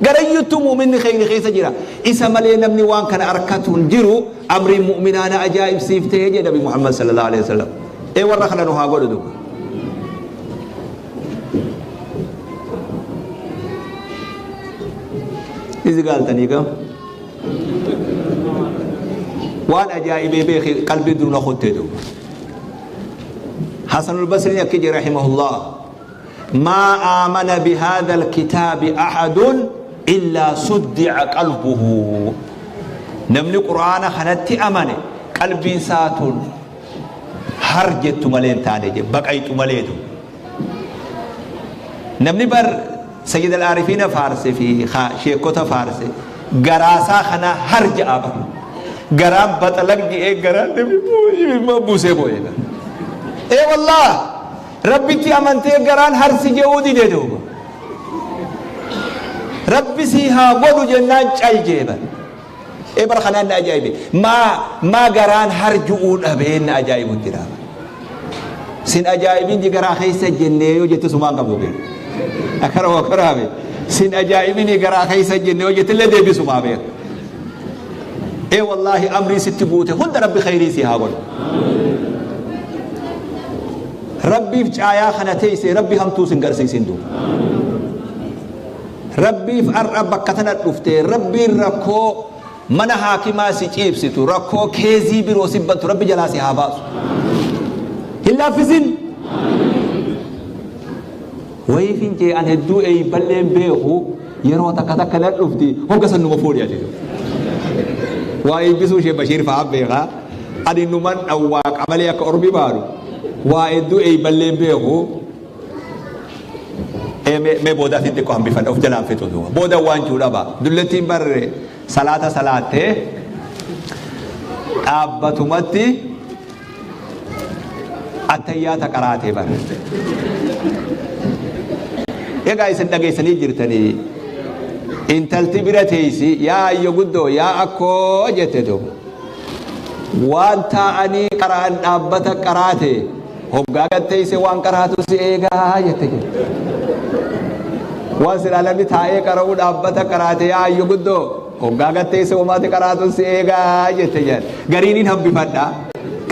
Garayyuttuu mu'minni khayri keessa jira. Isa malee namni waan kana arkatu hin jiru. Amriin mu'minaa na ajaa'ibsiifte jedhe Nabi Muhammad sallallahu alaihi wasallam. Ee warra kana nu haa godhu duuba. Izi gaaltanii gam. Waan ajaa'ibee beeki qalbii dur na kutte duuba. Hasanul Basriin akki jedhe rahimahullah. Maa aamana bihaadha alkitaabi ahadun illaa suddi'a qalbuhu. Namni Qur'aana kanatti amane qalbiin isaa tun har jettu malee hin taane jedhe, baqayxu malee duuba. Namni bar Sayyid al-Aarifiina faarse fi sheekota faarse garaasaa kana har ja'a bar. Garaan baxalaq je'ee garaan namni buusee boo'ee. Ee wallaah Rabbitti amantee garaan harsi je'uu dide duuba. Rabbi sii haa godhu jennaan cal jee bar. Ee bara kanaan na ajaa'ibe. Maa maa garaan harju'uu dhabee na ajaa'ibu jira. Sin ajaa'ibin ji garaa keessa jennee yoo jette sumaan qabu beeku. Akkana waa karaabe. Sin ajaa'ibini garaa keessa jennee yoo jette illee deebisumaa beeku. Ee wallaahi amrii sitti buute hunda Rabbi khayrii si haa godhu. Rabbiif caayaa kana teessee Rabbi hamtuu sin garsiisin duuba. Rabbiif ar'a bakka tana dhuftee Rabbiin rakkoo mana haakimaa si ciibsitu, rakkoo keezii biroo si bantu Rabbi jalaa si haa baasu. Hin laaffisin. Wayiifin jee an hedduu eeyballeen beeku yeroo takka takka na dhufti hogga san numa fuudhi ati. Waa eebbisuu ishee Bashiir fa'aa beekaa. Ani numan dhawwaaqa malee akka ormi baanu. Waa hedduu eeyballeen beeku. Ee mee mee boodaatiin xiqqoo hambifadha of jalaan fixu duuba. Booda waan jiru dhaba. Dullattiin barre salaata salaattee dhaabbatumatti attayyaata qaraatee bara. Egaa isin dhageessanii jirtanii intalti bira teessi yaa ayyo guddoo yaa akkoo jette duuba. Waan taa'anii qara'an dhaabbata qaraate Hoggaa gad teeyse waan qaraatu si eegaa jette jette. Waan silaa namni taa'ee qara'uu dhaabbata qaraate yaa ayyo guddoo hoggaa gad teeyse homaati qaraatu si eegaa jette jedhan. Gariin hin hambifadha.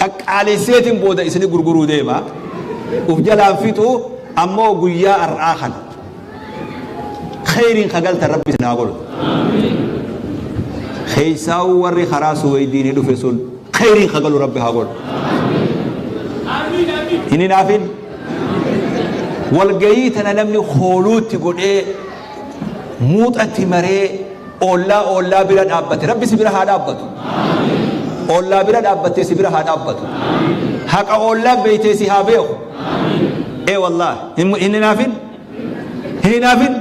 Qaqqaalesseetiin booda isini gurguruu deema. Uf jalaan fixu ammoo guyyaa har'aa kana. Kheyriin ka galtan Rabbi isin haa godhu. Keessaa'uu warri karaa Suweydiinii dhufe sun kheyriin ka galu Rabbi haa godhu. Hin hinaafin. Walgayii tana namni hooluutti godhee muuxatti maree oollaa oollaa bira dhaabbate Rabbi si bira haa dhaabbatu. Oollaa bira dhaabbattee si bira haa dhaabbatu. Haqa oollaa beeytee si haa beeku. Ee wallaah hin hinaafin. Hin hinaafin.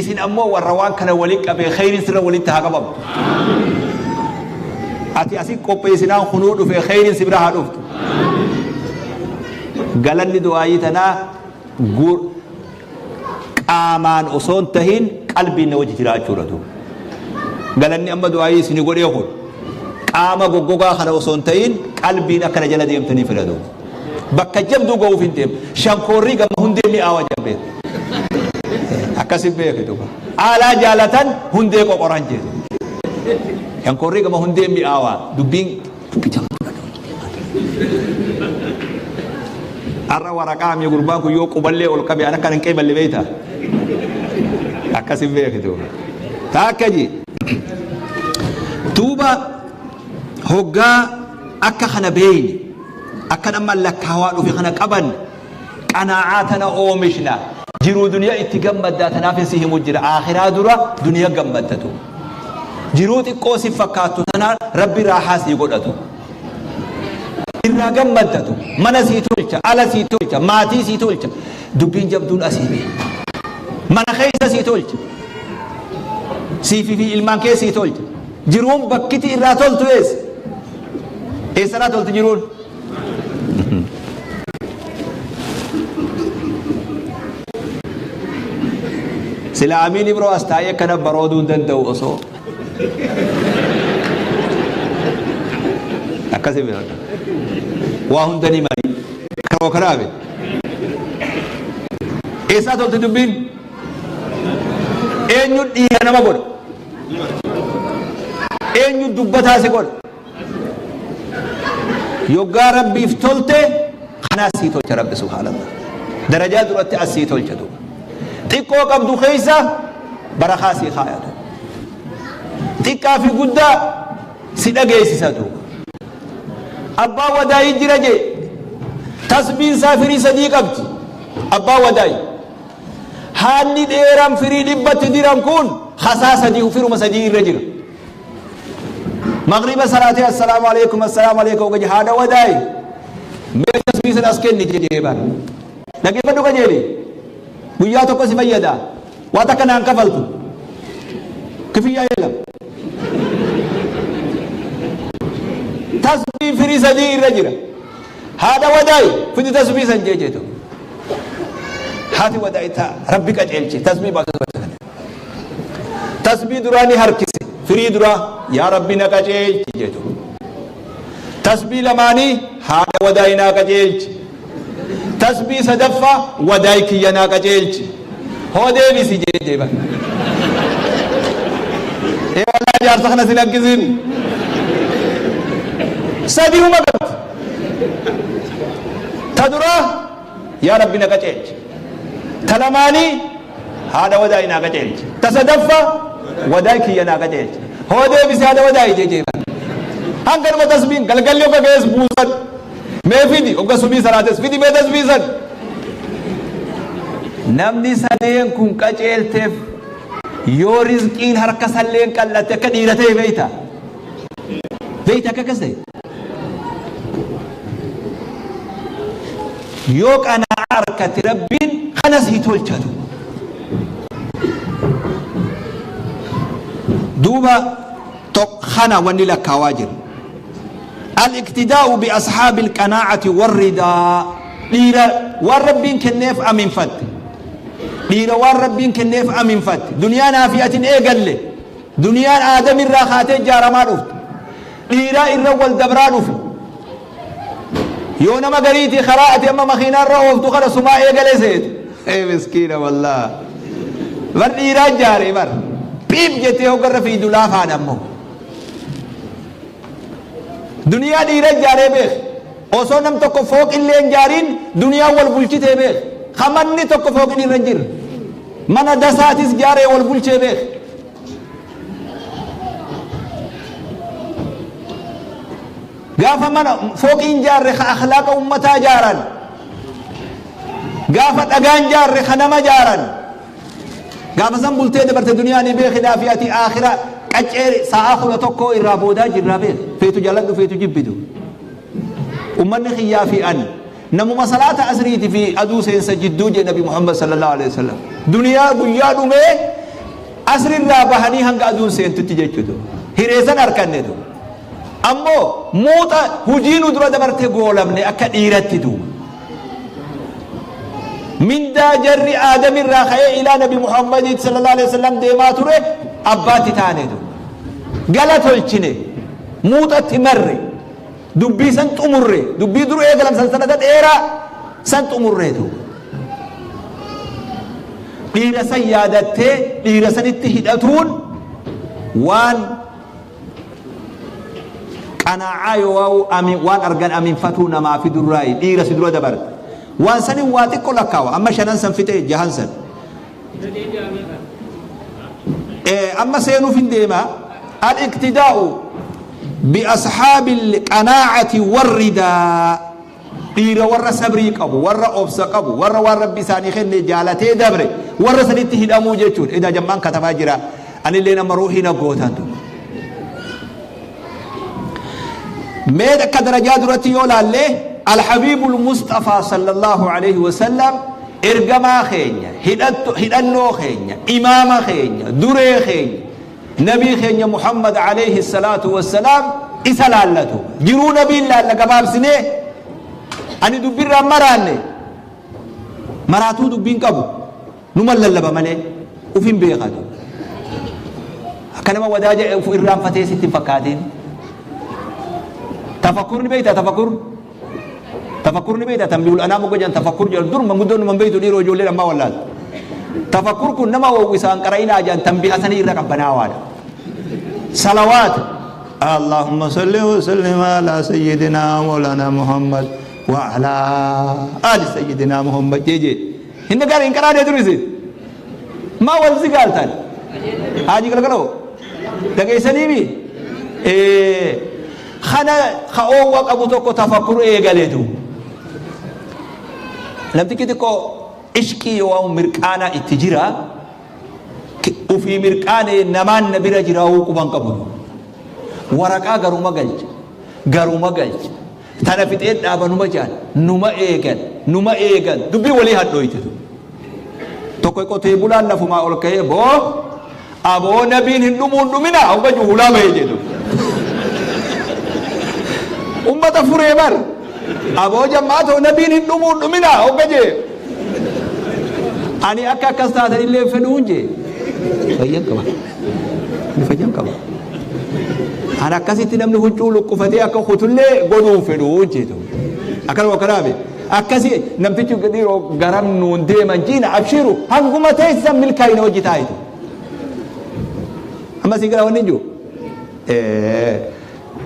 Isin ammoo warra waan kana walitti qabee kheyriin sirra walitti haa qabamtu. Ati asi qopheessinaan kunuu dhufe kheyriin si bira haa dhuftu. Galanni du'aayii tanaa qaamaan osoo hin tahin qalbiin na wajji jiraachuudha duuba. Galanni amma du'aayii isin godhee kun qaama goggogaa kana osoo hin tahin qalbiin akkana jala deemtanii fedha duuba. Bakka jabduu ga'uuf hin deemu. Shankoorrii gama hundee mi'aawa jedhan beeku. Akkasin beeke duuba. Aalaa jaalatan hundee qoqoran jedhu. Shankoorrii gama hundee mi'aawa dubbiin dubbii jabduudha. Har'a waraqaa mi gurbaan kun yoo quballee ol qabe an akkan hin qeeballe beekta. Akkasin beeke duuba. Taakka ji. Duuba hoggaa akka kana beeyne akkan amma lakkaawaa dhufe kana qabanne qanaa'aa tana oomishna jiruu duniyaa itti gammaddaa tanaafin si himu jira aakhiraa dura duniya gammaddatu jiruu xiqqoo si fakkaattu tana Rabbi raahaa sii godhatu irraa gammaddatu mana sii tolcha ala sii tolcha maatii sii tolcha dubbiin jabduun asii bee mana keessa sii tolcha siifi fi ilmaan kee sii tolcha Jiruun bakkiti irraa toltu eessa? Eessarraa tolti jiruun? Sila Amiin Ibroo as taa'ee akkana barooduu hin danda'u osoo. Akkasii beekadha. Waa hunda ni mari. Karoo karaabe. Eessaa tolte dubbiin? Eenyu dhiira nama godha? Eenyu dubbataa si godha? Yoggaa Rabbiif tolte kanaa sii tolcha Rabbi subhaanallah. Darajaa duratti as sii tolcha duuba. Xiqqoo qabdu keessa barakaa sii kaaya duuba. Xiqqaa fi guddaa si dhageessisa duuba. Abbaa wadaayii jira jee tasbiin isaa firii sadii qabdi. Abbaa wadaayi. Haanni dheeraan firii dhibbatti diran kun hasaa sadii firuma sadii irra jira. Magriba salaatee assalaamu alaikum assalaamu alaikum gaje haadha wadaayi mee tasbii san as kenni jedhee bar. Dhaggeeffadhu qajeeli. Guyyaa tokko si fayyada. Waa takka naan kafaltu. Kifiyyaa yelam. Tasbii firii sadii irra jira. Haadha wadaayi fidi tasbii san jee jeetu. Haati wadaayi taa rabbi qajeelche tasbii baatu. Tasbii duraa ni harkise. Firii duraa yaa rabbi na qajeelchi jedhu. Tasbii lamaanii haadha wadaayi naa qajeelchi. Tasbii sadaffaa wadaayi kiyya naa qajeelchi. Hoo deebisi jee deeban. Ee wallaahi jaarsa kana si lakkisin. Sadiuma qabdi. Ta duraa yaa rabbi na qajeelchi. Ta lamaanii haadha wadaayi naa qajeelchi. Ta sadaffaa wadaay kiyya naa qajeelchi. Hoo deebisi haadha wadaayi jee jeeban. Hanga dhuma tasbiin galgalli hogga ga'es buusan. Mee fidi hogga subii salaates fidi mee tasbiisan. Namni sadeen kun qajeelteef yoo rizqiin harka salleen qal'atte akka dhiira ta'e beeyta. Beeyta akka akkas ta'e. Yoo qana'aa arkatte Rabbiin kana sii tolcha duuba. Duuba kana wanni lakkaawaa jira. Al-iqtidaa'u bi ashaabil qanaa'ati warridaa dhiira waan Rabbiin kenneef aminfatte. Dhiira waan Rabbiin kenneef aminfatte. Duniyaa naafi atin eegalle. Duniyaan aadamirraa kaatee ijaaramaa dhufte. Dhiiraa irra wal dabraa dhufe. Yoo nama gariitii karaa ati amma makiinaa irra ooftu kana sumaa eegale seete. Ee miskiina wallah. Bar dhiiraa jaare bar. Piip jettee hoggarra fiidu laafaan ammoo. Duniyaa dhiira jaaree beek. Osoo nam tokko fooqillee hin jaariin duniyaan wal bulchitee beek. Kamanni tokko fooqin irra hin jirre. Mana dasaatis jaaree wal bulchee beek. Gaafa mana fooqiin jaarre ka akhlaaqa ummataa jaaran. Gaafa dhagaan jaarre ka nama jaaran. Gaafa san bultee dabarte duniyaa ni beekidhaa fi ati aakhira qaccee sa'aa 11 irraa boodaa jirraa beek. Feetu jaaladhu feetu jibbitu. Ummanni kiyyaa fi ani namuma salaata asriiti fi aduu seensa jidduu jee Nabi Muhammad sallallahu alaihi wasallam. Duniyaa guyyaa dhumee asrirraa bahanii hanga aduun seentutti jechuudha. Hireessan harkanne duuba. Ammoo muuxa hujii nu dura dabarte goolabne akka dhiiratti duuba. Mindaa jarri Aadamirraa ka'ee ilaa Nabi Muhammadiit sallallahu alaihi wasallam deemaa ture abbaatti taane duuba. Gala tolchine muuxatti marre dubbii san xumurre dubbii dur eegalam sansanata dheeraa san xumurre duuba. Dhiira san yaadattee dhiira sanitti hidhatuun waan Qanaa'aa yoo waan argan aminfatuu namaa fidurraayi dhiira si dura dabarte. Waan sanin waa xiqqo lakkaawa. Amma shanan san fixee jahan san. Amma seenuuf hin deema. Al-iqtidaa'u bi ashaabil qanaa'ati warridaa. Dhiira warra sabrii qabu, warra obsa qabu, warra waan Rabbi isaanii kenne jaalatee dabre, warra sanitti hidhamuu jechuudha. Edaa jammaan katabaa jira. Anillee nama ruuhii na gootan duuba. Mee akka darajaa duratti yoo laalle Alhabiibul Musxafaa sallallahu alaihi wasallam ergamaa keenya, hidhannoo keenya, imaama keenya, duree keenya, Nabii keenya Muhammad alayhi salaatu wassalaam isa laallatu. Jiruu nabiin laalla gabaabsinee ani dubbirraan maraanne maraatuu dubbiin qabu numa lallaba malee uf hin beekatu. Akka nama wadaaja uf irraanfatee sitti hin fakkaatiin. Tafakkur ni beeytaa tafakkur? Tafakkur ni beeytaa tanbihul anaam hogga jedhan tafakkur jedhan dur manguddoon numan beeytu dhiiroo ijoolleen ammaa wallaalte. Tafakkur kun nama oowwisaan qara'inaa jedhan tanbiha sanii irra qabbanaawaadha. Salawaata. Allahumma salli wa sallim ala sayyidina Mawlana Muhammad wa ala ali sayyidina Muhammad jee jee. Hin dhagaane hin qaraanee dur isin. Maa wal zigaaltan? Haaji galgaloo. Dhageessaniimi? Ee. Kana ka oowwa qabu tokko tafakkur eegaletu. Namtichi xiqqoo ishqii yoo waan mirqaanaa itti jira ufii mirqaanee namaan na bira jiraawuu quban qabu. Waraqaa garuma galcha. Garuma galcha. Tana fixeen dhaaba numa jaan numa eegan numa eegan dubbii walii hadhooyte tun. Tokko qotee bulaan lafumaa ol ka'ee boo aboo nabiin hin dhumuun dhumina hogga juhulaa bahee jedhu. Ummata furee bar aboo jammaatoo nabiin hin dhumuun dhumina hogga jee. Ani akka akkas taatan illee fedhuun jee. Fayyan qaba. Ani fayyan qaba. An akkasitti namni huccuu luqqufatee akka kutullee godhuu hin fedhu jeetu. Akkanuma akkanaa akkasi namtichi dhiiroo garam nuun deeman jiina abshiru hanguma teessisan milkaa'ina hojii taa'itu. Amma sii gara wanni hin jiru.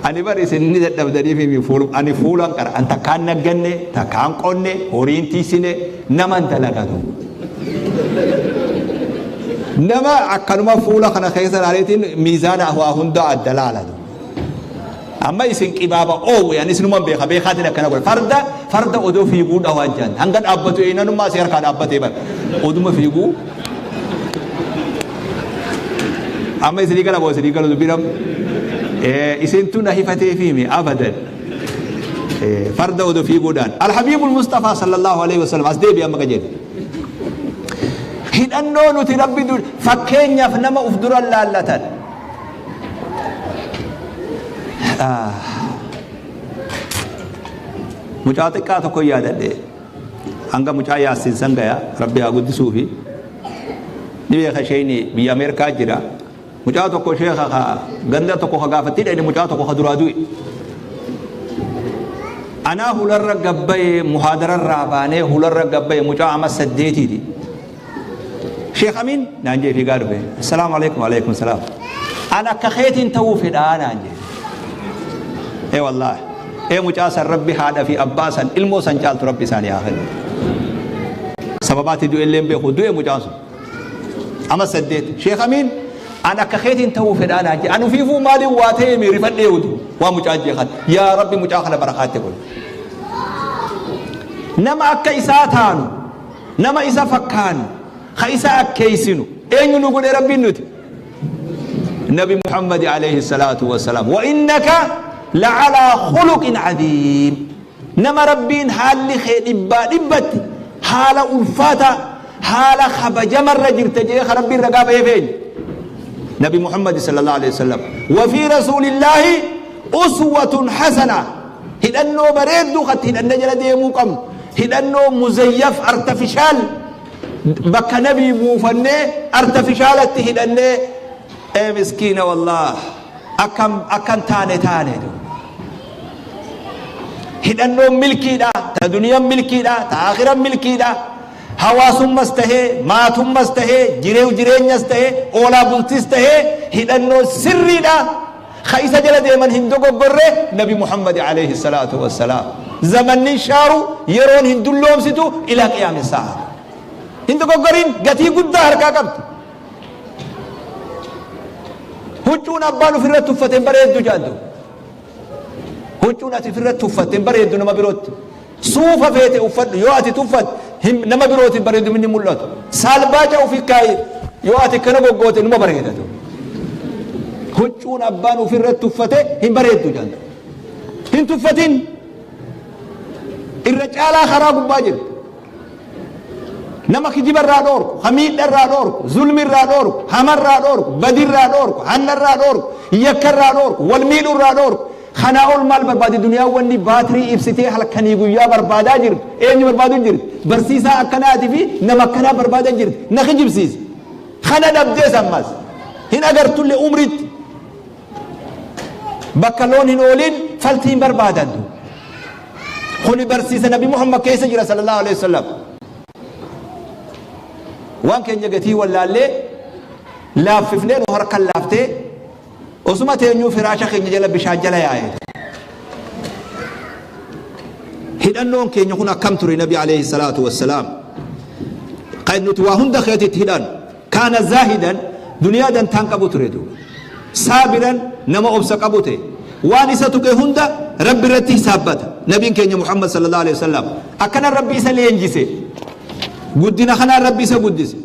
Ani bar isin ni dadhabdaniif himi fuul ani fuulan qara an takkaan nagganne takkaan qonne horiin tiisine naman dalagatu. Nama akkanuma fuula kana keessa laaleetiin miizaana waa hunda adda laalatu. Amma isin qibaaba oowwe ani isinuman beeka beekaatiin akkana godhe farda farda odoo fiiguu dhawaa jaan hanga dhaabbatu eenanummaa si harkaa dhaabbatee bar oduma fiiguu Amma isinii gala moo isinii galu dubbiin amma? Isintu na hifatee fi abadan. Farda odoo fiiguudhaan. Alhabiibul Mustafaa sallallahu alaihi wasallam as deebi'e amma qajeele. Hidhannoo nuti rabbi dur fakkeenyaaf nama uf dura laallatan. Mucaa xiqqaa tokko yaadadhe. Hanga mucaa yaassin san gaya rabbi haa guddisuufi. Ni beeka sheeyni biyya Ameerikaa jira. Mucaa tokko sheeka ka ganda tokko ka gaafatti dhayne mucaa tokko ka duraa du'e. Anaa hularra gabbaye muhaadararraa baanee hularra gabbaye mucaa ama saddeetiiti. Sheekh Amiin naan jee fiigaa dhufe. Assalaamu alaikum alaikum salaam. An akka keetiin ta'uu fedhaa naan jee. Ee wallaahi. Ee mucaa san rabbi haadha fi abbaa san ilmoo san caaltu rabbi isaanii haa kennu. Sababaatti du'e illee hin beeku du'e mucaan sun. Ama saddeet. Sheekh Amiin an akka keetiin ta'uu fedhaa naan jee. An ufiifuu maaliin waa ta'ee mi rifadhee udu waa mucaan jee kan. Yaa rabbi mucaa kana barakaatti godhi. Nama akka isaa taanu Nama isa fakkaannu, ka isa akkeessinu, eenyu nu godhe Rabbiin nuti? Nabi Muhammad alayhi salaatu wassalaam. Wa innaka la'alaa khuluqin cadiim. Nama Rabbiin haalli kee dhibbaa dhibbatti haala ulfaataa, haala kabajamarra jirta jedhee ka Rabbiin ragaa baheef eenyu? Nabi Muhammad sallallahu alayhi wasallam. Wa fi rasuulillaahi uswatun hasana. Hidhannoo bareedduu kan itti hidhannee jala deemuu qabnu, hidhannoo muzayyaf, artafishaal, bakka nabii buufannee artafishaalatti hidhannee ee miskiina wallaah akkam akkan taane taane. Hidhannoon milkiidha, ta duniyaan milkiidha, ta akhiran milkiidha. Hawaasummas tahee, maatummas tahee, jireew jireenyas tahee, oolaa bultis tahee hidhannoon sirriidha. Ka isa jala deeman hin dogoggorre Nabi Muhammad alayhi salaatu wassalaam. Zamanni hin shaaru, yeroon hin dulloomsitu ilaa qiyaami saa'a. Hin dogoggorin gatii guddaa harkaa qabdi. Huccuun abbaan ofirratti uffate hin bareeddu jaaddu. Huccuun ati ofirratti uffatte hin bareeddu nama birootti. Suufa feete uffadhu yoo ati tuffatte hin nama birootiin bareeduminni hin mul'atu. Saalbaaca ufi kaayi yoo ati akkana goggoote numa bareedatu. Huccuun abbaan ufirratti uffate hin bareeddu jedhan. Hin tuffatin. Irra caalaa karaa gubbaa jirti. Nama kijiba irraa dhoorku, ka miidha irraa dhoorku, zulmi irraa dhoorku, hama irraa dhoorku, badi irraa dhoorku, hanna irraa dhoorku, yakka irraa dhoorku, wal miidhu irraa dhoorku. Kanaa ol maal barbaadi duniyaan wanni baatirii ibsitee halkanii guyyaa barbaadaa jirtu eenyu barbaadu jirti? Barsiisaa akkanaati fi nama akkanaa barbaadaa jirti. Na kijibsiisa. Kana dhabdees ammas hin agartullee umritti. Bakka loon hin oolin Faltii hin barbaadan du. Kuni barsiisa Nabi Muhammad keessa jira sallallahu alaihi wasallam. Waan keenya gatii wallaallee laaffifnee nu harkan laaftee osuma teenyuu firaasha keenya jala bishaan jala yaa'e. Hidhannoon keenya kun akkam ture Nabi alayhi salaatu wassalaam. Kan nuti waa hunda keetitti hidhan. Kaana zaahidan duniyaa dantaan qabu ture duuba. Saabiran nama obsa qabu ta'e. Waan isa tuqe hunda Rabbi irratti hisaabbata. Nabiin keenya Muhammad sallallahu alaihi wasallam akkana Rabbi isa leenjise. Guddina kanaan Rabbi isa guddise.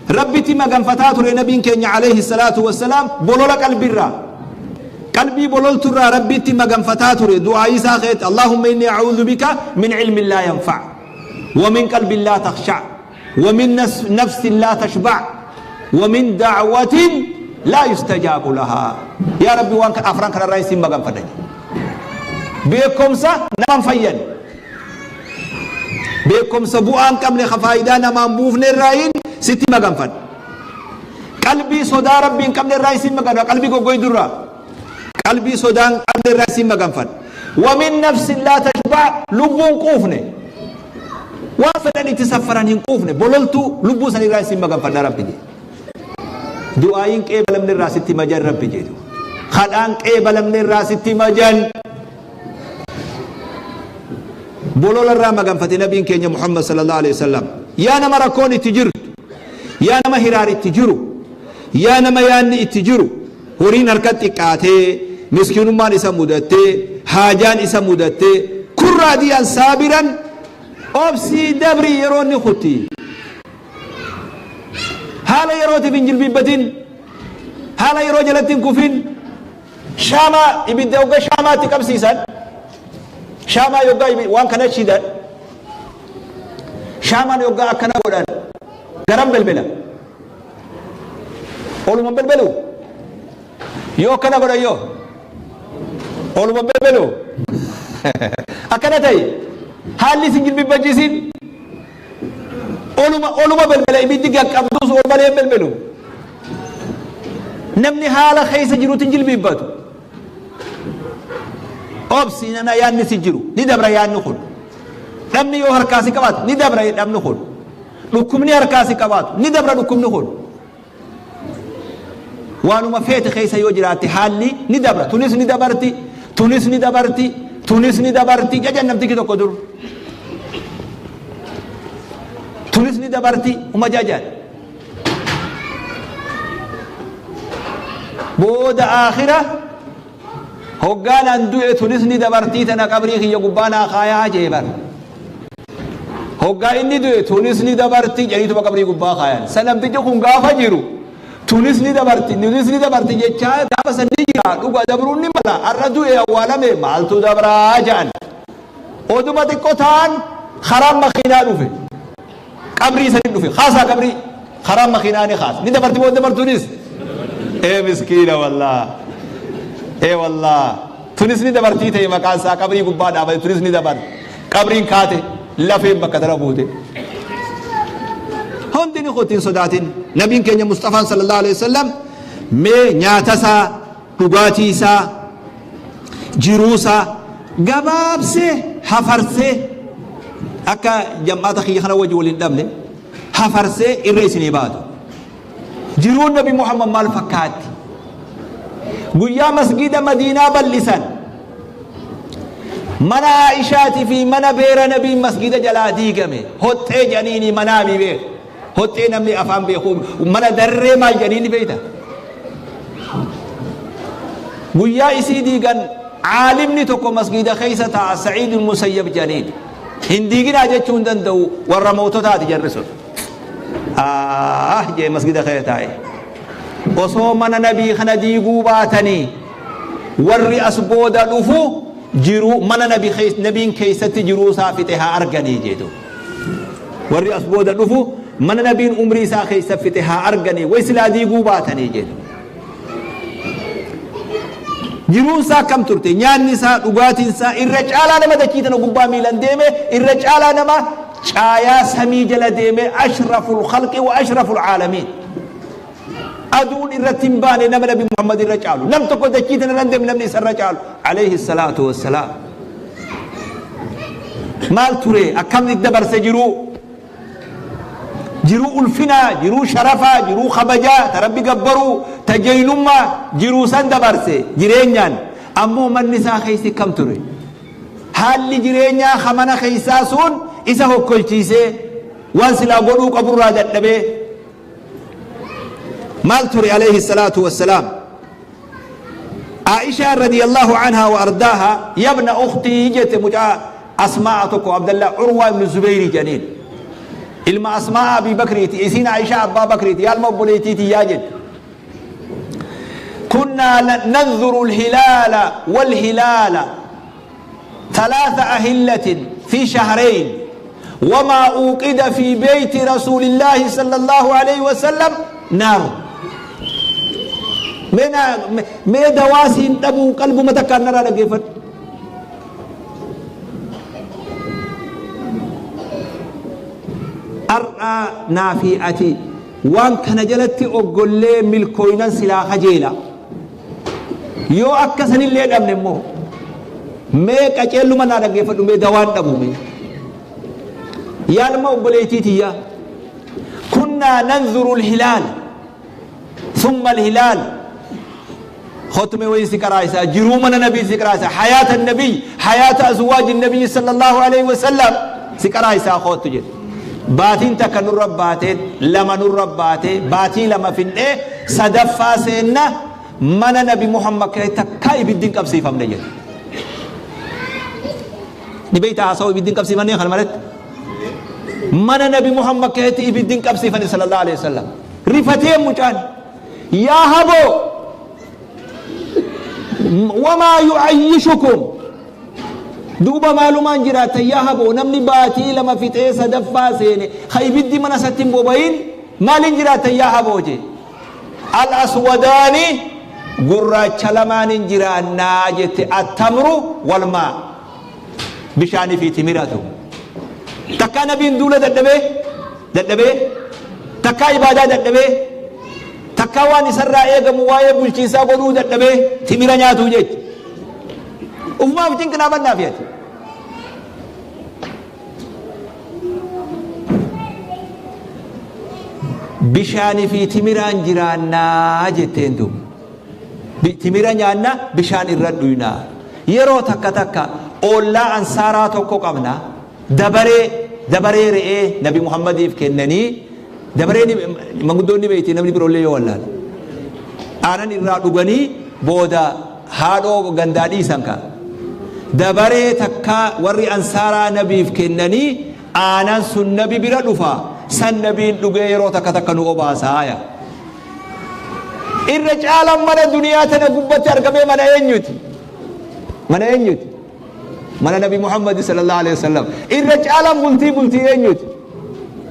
Rabbitti maganfataa ture Nabiin keenya alayhi salaatu wassalaam bolola qalbirraa. Qalbii bololturraa Rabbitti maganfataa ture du'aa isaa keetti Allahumma inni a'uudhu bika min ilmin laa yanfa' wa min qalbin laa takhsha' wa min nafsin laa tashba' wa min da'watin laa yustajaabu lahaa. Yaa Rabbi waan afran kanarraa isin maganfadha jedhe. Beekumsa nama hin fayyanne. Beekumsa bu'aa hin qabne ka faayidaa namaan buufne irraayin sitti maganfadha. Qalbii sodaa Rabbii hin qabne irraa isin maganfadha. Qalbii goggoydu irraa. Qalbii sodaa hin qabne irraa isin maganfadha. Wa min nafsin laa tashba' lubbuun quufne. Waan fedhan itti saffaran hin quufne bololtuu lubbuu san irraa isin maganfadha Rabbi jedhe. Du'aayiin qeebalamne irraa sitti majan Rabbi jedhu. Kadhaan qeebalamne irraa sitti majan. Bolola irraa maganfate nabiin keenya Muhammad sallallahu alaihi wasallam. Yaa nama rakkoon itti jirtu, yaa nama hiraar itti jiru, yaa nama yaanni itti jiru, horiin harka xiqqaatee, miskiinummaan isa mudattee, haajaan isa mudattee, kun raadiyaan saabiran obsii dabri yeroo inni kutti. Haala yerootiif hin jilbiibbatin, haala yeroo jalatti hin kufin, Shaamaa ibidda yogga shaamaa itti qabsiisan shaamaa yogga waan kana shidan shaamaan yogga akkana godhan garam belbela oluma belbelu yoo akkana godhan yoo oluma belbelu akkana ta'e haalli isin jilbibbachiisin Oluma oluma belbela ibiddi gaqqabduus ol malee hin belbelu. Namni haala keessa jirutti hin jilbiibbatu. Obsi nana yaadni si jiru ni dabra yaadni kun. Dhabni yoo harkaa si qabaatu ni dabra dhabni kun. Dhukkubni harkaa si qabaatu ni dabra dhukkubni kun. Waanuma feete keessa yoo jiraatte haalli ni dabra. Tunis ni dabarti, tunis ni dabarti, tunis ni dabarti jajan namtichi tokko dur. Tunis ni dabarti uma jajan. Booda aakhira hoggaan an du'e tunis ni dabartii tana qabrii kiyya gubbaa naa kaayaa jee bar. Hoggaa inni du'e tunis ni dabarti jedhaniituma qabrii gubbaa kaayan. San namtichi kun gaafa jiru tunis ni dabarti tunis ni dabarti jechaa gaafa san ni jira dhuga dabruun ni mala har'a du'e awwaalame maaltu dabraa jedhan. Oduma xiqqoo ta'an karaan makiinaa dhufe. Qabrii sanii dhufe kaasaa qabrii karaan makiinaa ni kaasa ni dabarti moo dabartuunis ee miskiina wallaa ee wallaa tunis ni dabartii ta'e maqaan isaa qabrii gubbaa dhaabate tunis ni dabarti qabriin kaate lafeen bakka tana buute hundi ni kutti hin sodaatin nabiin keenya Mustafaan sallallahu alaihi wasallam mee nyaata isaa dhugaatii isaa jiruu isaa gabaabsee hafarsee akka jam'aata kiyya kana wajji wal hin dhabne hafarsee irra isinii baatu. Jiruun Nabi Muhammad maal fakkaatti? Guyyaa masgiida Madiinaa bal'isan mana Aishaatii fi mana beera Nabiin masgiida jalaa diigame hoxxee jedhaniini manaamii beeku. Hoxxee namni afaan beeku mana darree maal jedhaniini beekta? Guyyaa isii diigan caalimni tokko masgiida keessa taa'a Sa'iid Musayyab jedhaniin. Hin diiginaa jechuu hin danda'u warra moototaati jarri sun. Ah jee masgiida keessa taa'e. Osoo mana nabii kana diiguu baatanii warri as booda dhufu jiruu mana nabiin keessatti jiruu isaa fixe haa arganii jedhu. Warri as booda dhufu mana nabiin umrii isaa keessa fixe haa arganii way silaa diiguu baatanii jedhu. Jiruun isaa akkam turte? Nyaanni isaa, dhugaatiin isaa irra caalaa nama dachii tana gubbaa miilan deeme, irra caalaa nama caayaa samii jala deeme ashraful khalqi wa ashraful caalamiin. Aduun irratti hin baane nama Nabi Muhammad irra caalu. Nam tokko dachii tana irra hin deemne namni isa irra caalu. Alayhi salaatu wassalaam. Maal ture? Akkamitti dabarse jiruu? Jiruu ulfinaa, jiruu sharafaa, jiruu kabajaa, ta Rabbi gabbaruu, ta jeynummaa, jiruu san dabarse jireenyaan. Ammoo manni isaa keessi kam ture? Haalli jireenyaa ka mana keessaa sun isa hokkolchiisee waan silaa godhuu qaburraa dadhabee maal ture alayhi salaatu wassalaam? Aishaan radiyallahu anhaa wa ardaaha yabna ukhtii jette mucaa Asmaa'a tokko Abdallah Urwaa ibn Zubeyrii jedhaniin. Ilma Asmaa'a Abii Bakriiti isiin Aishaa Abbaa Bakriiti yaa ilma obboleettiiti yaa jette. Kunnaa nanzuru alhilaala walhilaala ثلاث أهلة في شهرين وما أوقد في بيت رسول الله صلى الله عليه وسلم نار. Mee dawaa siin dhabuu qalbuma takkaan narraa dhaggeeffadhu. Har'a naa fi ati waan kana jalatti oggollee milkooynan silaa kajeela. Yoo akka sanillee dhabne immoo mee qaceelluma naa dhaggeeffadhu mee dawaan dhabu mee. Yaa ilma obboleettii tiyyaa. Kunnaa nanzuru alhilaal thumma alhilaal kottu mee wayii si qaraaysaa jiruu mana nabii si qaraaysaa hayaata nabii hayaata azwaaji nabii sallallahu alaihi wasallam si qaraaysaa kottu jedhe. Baatiin takka nurra baatee lama nurra baatee baatii lama findhee sadaffaa seenna mana nabi Muhammad keessatti takkaa ibiddi hin qabsiifamne jedhe. Ni beektaa haasawaa ibiddi hin qabsiifamne kana malatti? Mana nabi Muhammad keessatti ibiddi hin qabsiifamne sallallahu alaihi wasallam. Rifatee mucaan yaa haboo wamaa yu'ayyishukum duuba maalumaan jiraattan yaa haboo namni baatii lama fixee sadaffaa seene ka ibiddi mana isatti hin bobayin maaliin jiraattan yaa haboo jee. Al aswadaani gurraacha lamaanin jiraannaa jette attamru wal maa bishaanii fi timiratu. Takkaa nabiin duula dadhabee dadhabee takkaa ibaadaa dadhabee takkaa waan isarraa eegamu waa'ee bulchiinsaa godhuu dadhabee timira nyaatuu jecha. Ufumaaf cinqinaa bannaa fi ati. Bishaanii fi timiraan jiraannaa jetteen duuba. Timira nyaanna bishaan irra dhuyna. Yeroo takka takka oollaa ansaaraa tokko qabna. Dabaree dabaree re'ee Nabi Muhammadiif kennanii dabaree manguddoonni beekti namni biroollee yoo wallaale. Aanan irraa dhuganii booda haadhoo gandaa dhiisan kaa. Dabaree takka warri ansaaraa nabiif kennanii aanan sun nabi bira dhufa san nabiin dhugee yeroo takka takka nu obaasa haya. Irra caalaan mana duniyaa tana gubbatti argamee mana eenyuti? Mana eenyuti? Mana Nabi Muhammad sallallahu alaihi wasallam. Irra caalaan bultii bultii eenyuti?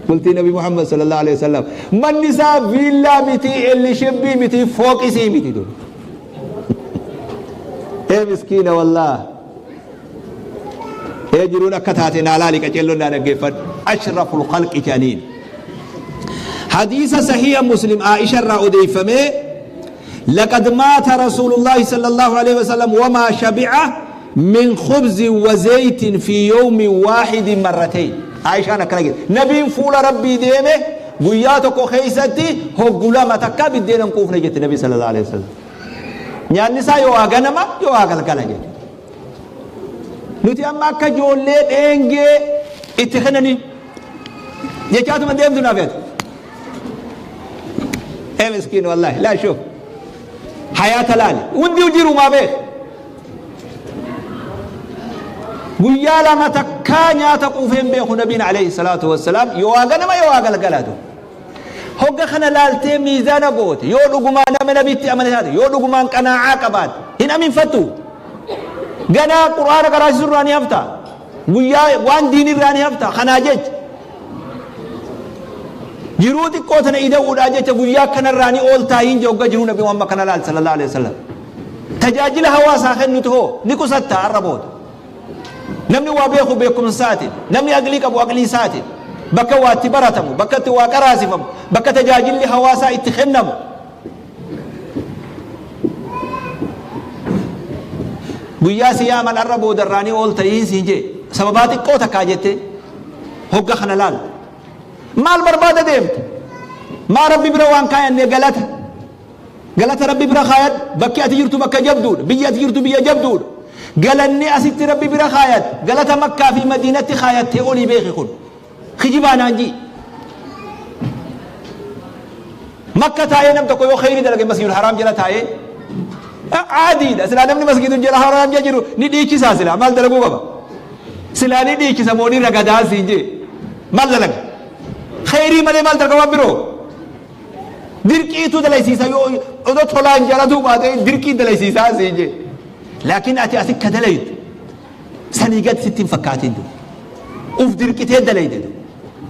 Bultii Nabi Muhammad sallallahu alaihi wasallam. Manni isaa viillaa miti, ellishabbii miti, fooqisii miti dur. Ee miskiina wallaah. Ee jiruun akka taate naa laali qaceelloon naa dhaggeeffadhu. Ashraful khalqi jedhaniin. Hadiisa sahiha Muslim Aisha irraa odeeffamee laqad maata Rasuulullaahi sallallahu alaihi wasallam wamaa shabi'a min khubzin wa zaytin fi yawmin waahidin marratayn. Aishaan akkana jedhe. Nabiin fuula Rabbii deeme guyyaa tokko keessatti hoggu lama takkaa biddeena hin quufne jette Nabi sallallahu alaihi wasallam. Nyaanni isaa yoo haa ganama yoo haa galgala jedhe. Nuti amma akka ijoollee dheengee itti kennanii jechaatuma deemtu naaf yaadu. Ee miskiin wallaahi laa shuf hayaata laali hundi jirumaa beek. Guyyaa lama takkaa nyaata quufee hin beeku nabiin alayhi salaatu wassalaam yoo haa ganama yoo haa galgalaatu. Hogga kana laaltee miizaana goote yoo dhugumaan nama nabitti amane taate yoo dhugumaan qanaa'aa qabaatte hin aminfattu. Ganaa qur'aana qaraasisuu irraa ni hafta. Guyyaa waan diin irraa ni hafta. Kanaa jecha jiruu xiqqoo tana ida'uudhaa jecha guyyaa kanarraa ni ooltaa hin jee hogga jiruu nabi Muhammad kana laal sallallahu alaihi wasallam. Tajaajila hawaasaa kennutu hoo ni qusatta har'a booda. Namni waa beeku beekumsa isaatiin, namni aqlii qabu aqlii isaatiin, bakka waa itti baratamu, bakka itti waa qaraasifamu, bakka tajaajilli hawaasaa itti kennamu. Guyyaa si yaaman arra boodarraa ni oolta siin jee. Sababaa xiqqoo takkaa jettee hogga kana laal. Maal barbaada deemta? Maa Rabbi bira waan kaayanne galata. Galata Rabbi bira kaayadhu. Bakki ati jirtu bakka jabduudha. Biyyi ati jirtu biyya jabduudha. Galanni asitti Rabbi bira kaayat. Galata Makkaa fi Madiinatti kaayattee olii beeki kun. Kijibaa naan ji'i. Makka taa'ee nam tokko yoo kheyrii dalage Masjidul Haraam jala taa'ee caadiidha. Silaa namni Masjidul jala Haraam jala jiru ni dhiichisaa silaa maal dalaguu qaba? Silaa ni dhiichisa moo ni ragadaa siin jee maal dalaga? Kheyrii malee maal dalaga waan biroo? Dirqiitu dalaysiisa yoo odoo tolaan jalatuu baatee dirqii dalaysiisaa siin jee. Laakiin ati asi ka dalaytu sanii gad sitti hin fakkaatin du. Uf dirqitee dalayde du.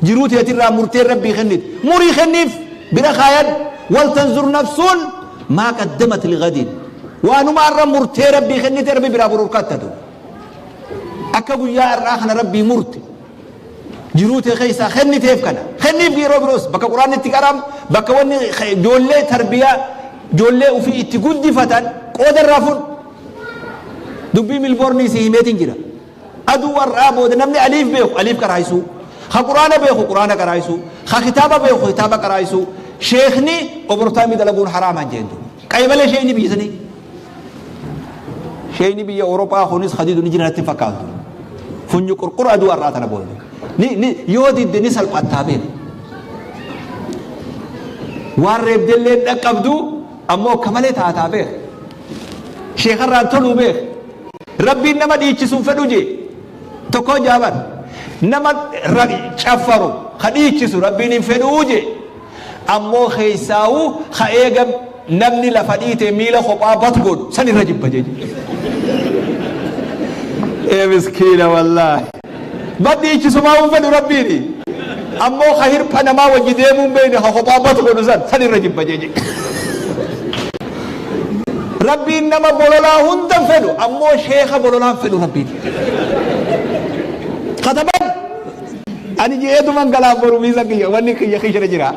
Jiruu teetirraa murtee Rabbii kennite. Murii kenniif bira kaayadhu. Wal tanzur nafsuun maa qaddamat lighadin. Waanuma har'a murtee Rabbii kennite Rabbi biraa bururkatta du. Akka guyyaa har'aa kana Rabbii murte. Jiruu tee keessaa kenniteef kana. Kenniif yeroo biroos bakka Qur'aanni itti qaramu, bakka wanni ijoollee tarbiyaa ijoollee ofii itti guddifatan qooda irraa fudhu. Dubbii Milboornii si himeetiin jira. Aduu har'aa booda namni aliif beeku aliif qaraayisuu. Ka Qur'aana beeku Qur'aana qaraayisuu. Ka kitaaba beeku kitaaba qaraayisuu. Sheekni obortaayimii dalaguun haraamaan jeentu. Qaymalee sheekni biyya sanii. Sheeyni biyya Awurophaa kunis hadiidu ni jira natti hin fakkaatu. Funyu qurqura aduu har'aa tana booda. Ni, ni, yoo didde ni salphattaa beeku. Waan reebdellee hin dhaqqabdu ammoo akka malee taataa beek. Sheekarraan toluu beek. Rabbiin nama dhiichisuun fedhu jee. Tokkoo jaaban. Nama caffaru ka dhiichisu Rabbiin hin fedhuu jee. Ammoo keessaawuu ka eega namni lafa dhiite miila kophaa bat godhu san irra jibba jechuudha. Ee miskiina wallaahi. Bat dhiichisumaa hin fedhu Rabbiini. Ammoo ka hirpha namaa wajji deemuu hin beekne ka kophaa bat godhu san san irra jibba jechuudha. Rabbiin nama bololaa hunda hin fedhu ammoo sheeka bololaa hin fedhu Rabbiin. Kataban Ani je'eetuman galaan boru miisa kiyya wanni kiyya kishira jira.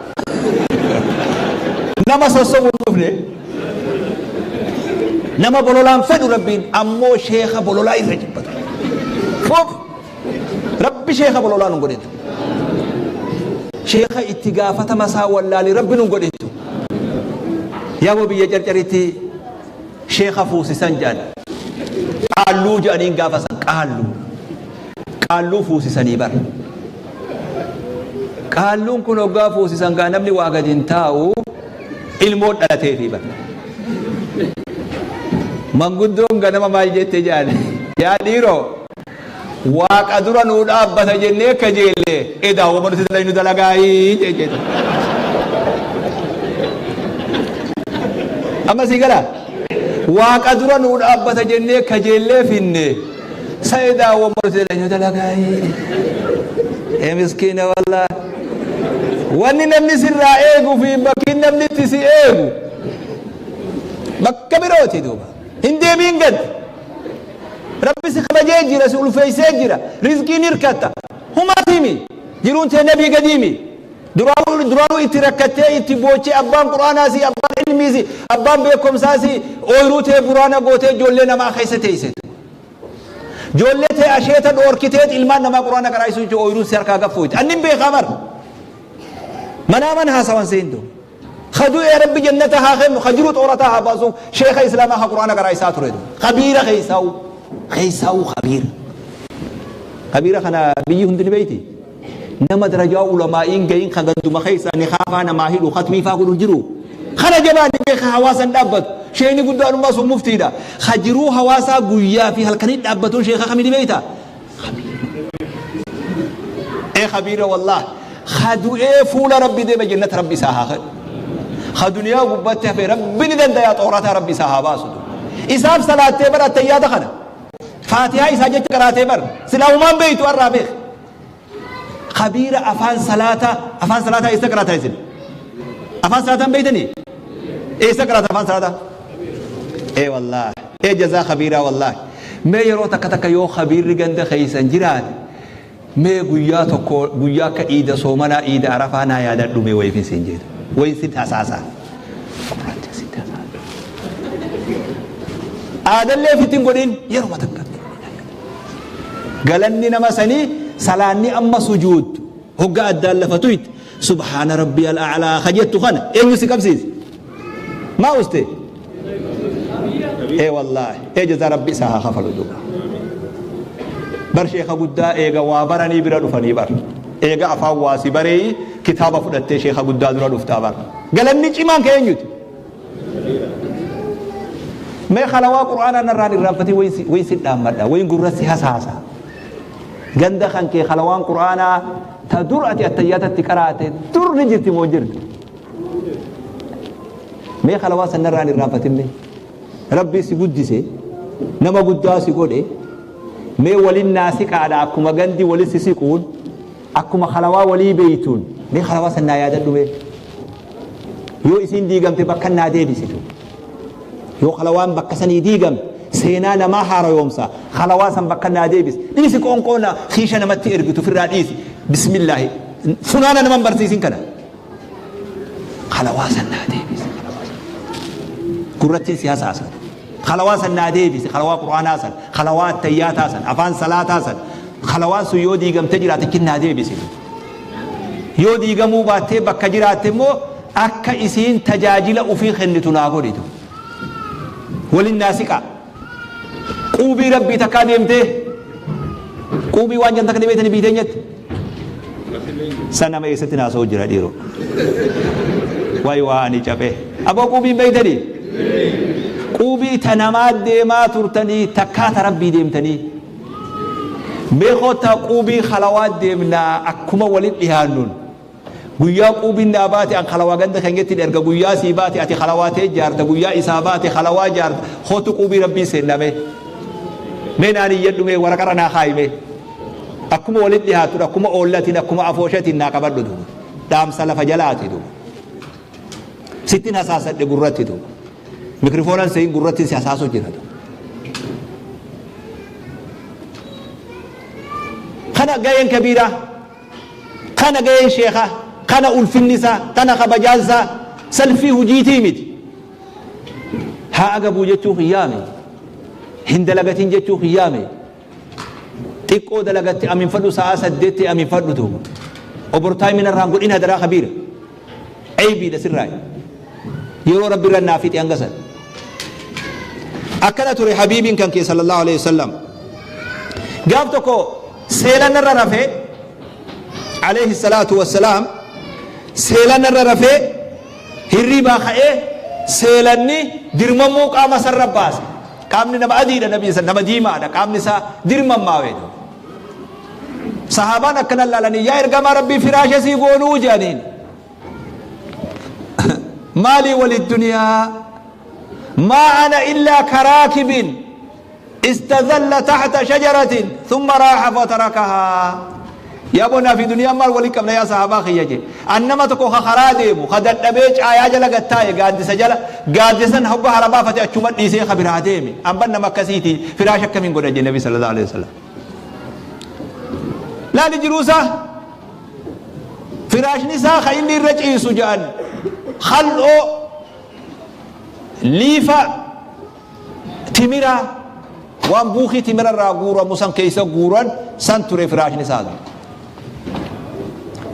Nama sossobu hin dhufne. Nama bololaan fedhu Rabbiin ammoo sheeka bololaa irra jibbatu. Foof Rabbi sheeka bololaa nun godhetu. Sheeka itti gaafatama isaa wallaali Rabbi nun godhetu. Yaaboo biyya carcaritti Sheekha fuusisan jedhan. Qaalluu jedhaniin gaafa san qaalluu. Qaalluu fuusisanii bar. Qaalluun kun hoggaa fuusisan gaa namni waa gadi hin taa'u ilmoon dhalateefii bar. Manguddoon ganama maal jette jedhan yaa dhiiroo Waaqa dura nuu dhaabbata jennee kajeelle edaa wama nuti dalaynu dalagaayii jette. Amma sii gala Waaqa dura nuu dhaabbata jennee kajeellee finne sa edaa wama nuti dalaynu dalagaayii. Ee miskiina wallaahi. Wanni namni sirraa eegu fi bakki namni itti si eegu bakka birooti duuba. Hin deebiin gad. Rabbi si kabajee jira, si ulfeessee jira. Rizqiin hirkatta. Humaa himi. Jiruun tee nabii gadi himi. Duraanuu duraanuu itti rakkattee itti boochee abbaan quraanaa si, abbaan ilmii si, abbaan beekumsaa si ooyiruu tee buraana gootee ijoollee namaa keessa teessite. Ijoollee tee asheeta dhoorkiteet ilmaan namaa quraana qaraayisuu jechuun ooyiruun si harkaa gaffooyti. Anni hin beekaa bar. Manaa man haasawan seentu. Ka du'e Rabbi jannata haa kennu, ka jiru xoorataa haa baasu, sheekha islaamaa ka qur'aana qaraa isaa ture. Kabiira keessaa'u, keessaa'u kabiira. Kabiira kana biyyi hundi ni beeyti. Nama darajaa ulamaa'iin gahin ka ganduma keessaa ni kaafaa namaa hidhu katmii faa godhu jiru. Kana jabaa ni beeka hawaasan dhaabbatu. Sheekni guddaan ummaa sun muftiidha. Ka jiruu hawaasaa guyyaa fi halkanii dhaabbatuun sheekha kami ni beeyta. Ee khabiira wallaah ka du'ee fuula rabbi deeme jannata rabbi isaa haa kennu. Ka duniyaa gubbatti hafe rabbi ni dandayaa xoorataa rabbi isaa haa baasu. Isaaf salaattee bar attayyaata kana. Faatihaa isaa jecha qaraatee bar. Silaa humaan beeytu har'aa beek. Khabiira afaan salaataa afaan salaataa eessa qaraataa isin? Afaan salaataa hin beeytanii? Eessa qaraata afaan salaataa? Ee wallaahi. Ee jazaa khabiiraa wallaahi. Mee yeroo takka takka yoo khabiirri ganda keessan jiraate mee guyyaa tokko guyyaa akka iida soomanaa iida arafaa naa yaadadhu mee wayiifin siin jeetu. Wayi sin hasaasa. Aadallee ofitti hin godhin yeruma takka. Galanni nama sanii salaanni amma sujuuddu hogga addaan lafa tuyte subhaana rabbiyal a'laa ka jettu kana eenyu si qabsiise? Maa uste? Ee wallaahi ee jazaa rabbi isaa haa kafalu duuba. Bar sheeka guddaa eega waa baranii bira dhufanii bar. Eega afaan waa si bareeyi kitaaba fudhattee sheeka guddaa dura dhuftaa bar. Galanni cimaan ka eenyuti? Mee halawaa Qur'aanaa narraan irraanfatin wayin si dhaammadha, wayin gurra si hasaasa. Ganda kan kee halawaan Qur'aanaa ta dur ati attayyaatatti qaraate dur ni jirti moo hin jirtu? Mee halawaa san narraan irraanfatin mee? Rabbii si guddise, nama guddaa si godhe, mee walin naa siqaadha akkuma gandi wali si siquun, akkuma halawaa walii beeytuun, mee halawaa san naa yaadadhu mee? Yoo isiin diigamte bakkan naa deebisitu. Yoo halawaan bakka sanii diigamte seenaa namaa haarayoomsa. Halawaa san bakka naa deebisi. Dhiisi qoonqoo na kiisha namatti ergitu firraa dhiisi. Bismillaahi. Funaana naman barsiisin kana. Halawaa san naa deebisi. Gurrattiin si hasaasa. Halawaa san naa deebisi. Halawaa qur'aanaa san. Halawaa attayyaataa san. Afaan salaataa san. Halawaan sun yoo diigamte jiraate kin naa deebisi. Yoo diigamuu baattee bakka jiraatte immoo akka isiin tajaajila ufii kennitu naa godhitu. Walin naa siqaa. Quubii Rabbii takkaa deemtee quubii waan jedhan takka ni beektanii biyya teenyatti. San nama eessatti naasa'u jira dhiiroo. Wayi waa ani caphee. Aboo quubii hin beektanii? Quubii ta namaa deemaa turtanii takkaa ta Rabbii deemtanii. Mee koottaa quubii halawaa deemnaa akkuma walit dhihaannuun. Guyyaa quubiin naa baate an halawaa ganda keenyatti erga guyyaa sii baate ati halawaa tee jaarta guyyaa isaa baate halawaa jaarta kootu quubii rabbii seenna mee. Mee naan iyyadhu mee waraqarra naa kaayi mee. Akkuma walit dhihaattun akkuma oollatiin akkuma afooshatiin naa qabadhu duuba. Dhaamsa lafa jalaati duuba. Sittin hasaasadhe gurratti duuba. Mikrifoonan seyin gurratti si hasaasu jira duuba. Kana gaheen kabiiraa, kana gaheen sheekaa, kana ulfinni isaa, kana kabajaan isaa salfii hujiitii miti. Haa agabuu jechuu kiyyaa miti. Hin dalagatin jechuu kiyyaa miti. Xiqqoo dalagatte aminfadhu sa'aa saddeetti aminfadhu duuba. Obortaayimii narraan godhin hadaraa kabiira. Eybiidha sirraayi. Yeroo Rabbi irra naa fixe hanga san. Akkana ture habiibiin kan kee sallallahu alaihi wasallam. Gaaf tokko seelan irra rafee alayhi salaatu wassalaam seelan irra rafee hirribaa ka'ee seelanni dirmamuu qaama sarra baase. Qaamni nama adiidha nabii san nama diimaadha qaamni isaa dirmammaawee. Sahaabaan akkana laalanii yaa ergamaa rabbii firaasha sii goonuu jedhaniin. Maalii wali duniyaa maa ana illaa karaakibin istazalla taxta shajaratin thumma raaxa fatarakahaa. Yaa bonaa fi duniyaan maal wali qabna yaa sahaabaa kiyya jee. An nama tokko ka karaa deemu ka dadhabee caayaa jala gad taa'e gaaddisa jala gaaddisa san hogga hara baafate achuma dhiisee ka biraa deeme. An ban nama akkasiiti firaasha akkamiin godha jee nabi sallallahu alaihi wasallam. Laali jiruu isaa firaashni isaa ka inni irra ciisu jedhan kal'oo liifa timiraa waan buukii timira irraa guuramu san keessa guuran san ture firaashni isaa sun.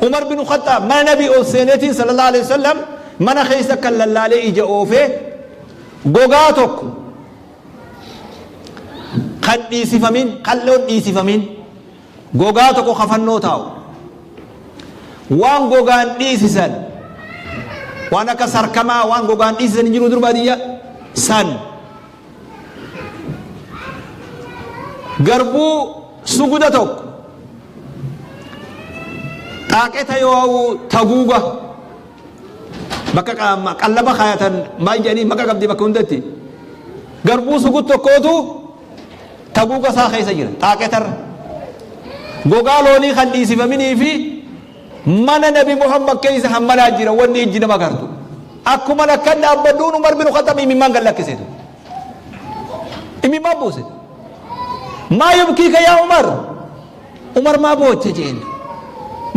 Umar bin Khattaab mana nabii ol seeneetiin sallallahu alaihi wasallam mana keessa kan lallaalee ija oofee gogaa tokko kan dhiisifamin kal'oon dhiisifamin gogaa tokko kafannoo taa'u waan gogaan dhiisisan waan akka sarkamaa waan gogaan dhiisisan hin jiru dur baadiyyaa san garbuu suguda tokko xaaqeta yoo taguuga Bakka qallaba kaayatan maal jedhanii maqa qabdi bakka hundatti. Garbuu sugut tokkootu taguuga isaa keessa jira xaaqetarra. Gogaa loonii kan dhiisifaminii fi mana Nabi Muhammad keessa hammanaa jira wanni ijji nama gartu. Akkuma akkan dhaabbadhuun Umar bin Khaxxab imimmaan gad lakkise. Imimmaan buuse. Maa yubkiika yaa Umar? Umar maa boocha jeen.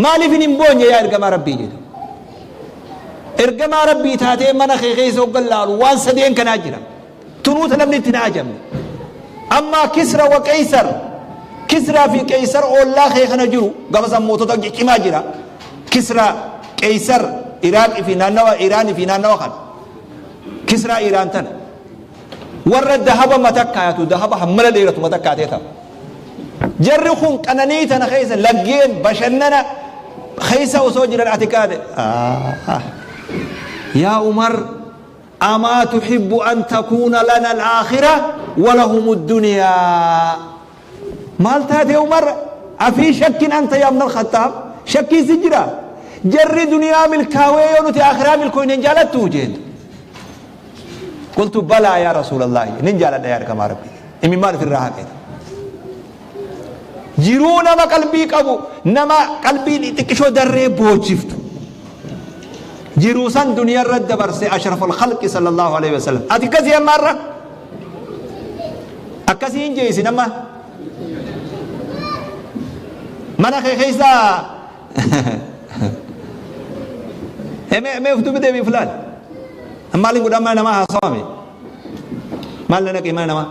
Maaliif hin boonye yaa ergamaa Rabbii jedhe. Ergamaa Rabbii taatee mana kee keessa hoggan laalu waan sadeen kanaa jira. Tunuu ta namni itti hin haajamne. Ammaa Kisra wa Qeysar. Kisraa fi Qeysar oollaa kee kana jiru gama san mootota ciccimaa jira. Kisra, Qeysar, Iraaqii fi naannawa Iraanii fi naannawa kana. Kisraa Iraan tana. Warra dahaba mata kaayatu dahaba hammana dheeratu mata kaatee ta'a. Jarri kun qananii tana keessa laggeen bashannana keessa osoo jiran ati kaate. Yaa Umar amaa tuhibbu an takuuna lana al-aakhira wa lahumu ad-duniyaa. Maal taate Umar afii shakkin anta yaa ibn al-Khattaab shakkiin si jira. Jarri duniyaa milkaawee yoo nuti aakhiraa milkooyne hin jaalattu jeen. Qultu balaa yaa Rasuulallahi nin jaaladha yaa ergamaa Rabbii. Imimmaan ofirraa haqe. Jiruu nama qalbii qabu nama qalbii xixiqqishoo darree boochiftu. Jiruu san duniyaa irra dabarse ashraful khalqi sallallahu alaihi wasallam. Ati akkasii amma irra akkasii hin jeesin amma mana kee keessaa Mee mee of duuba deebi'i fulaan. Maaliin godhaa mana namaa haasawame? Maal na naqee mana namaa?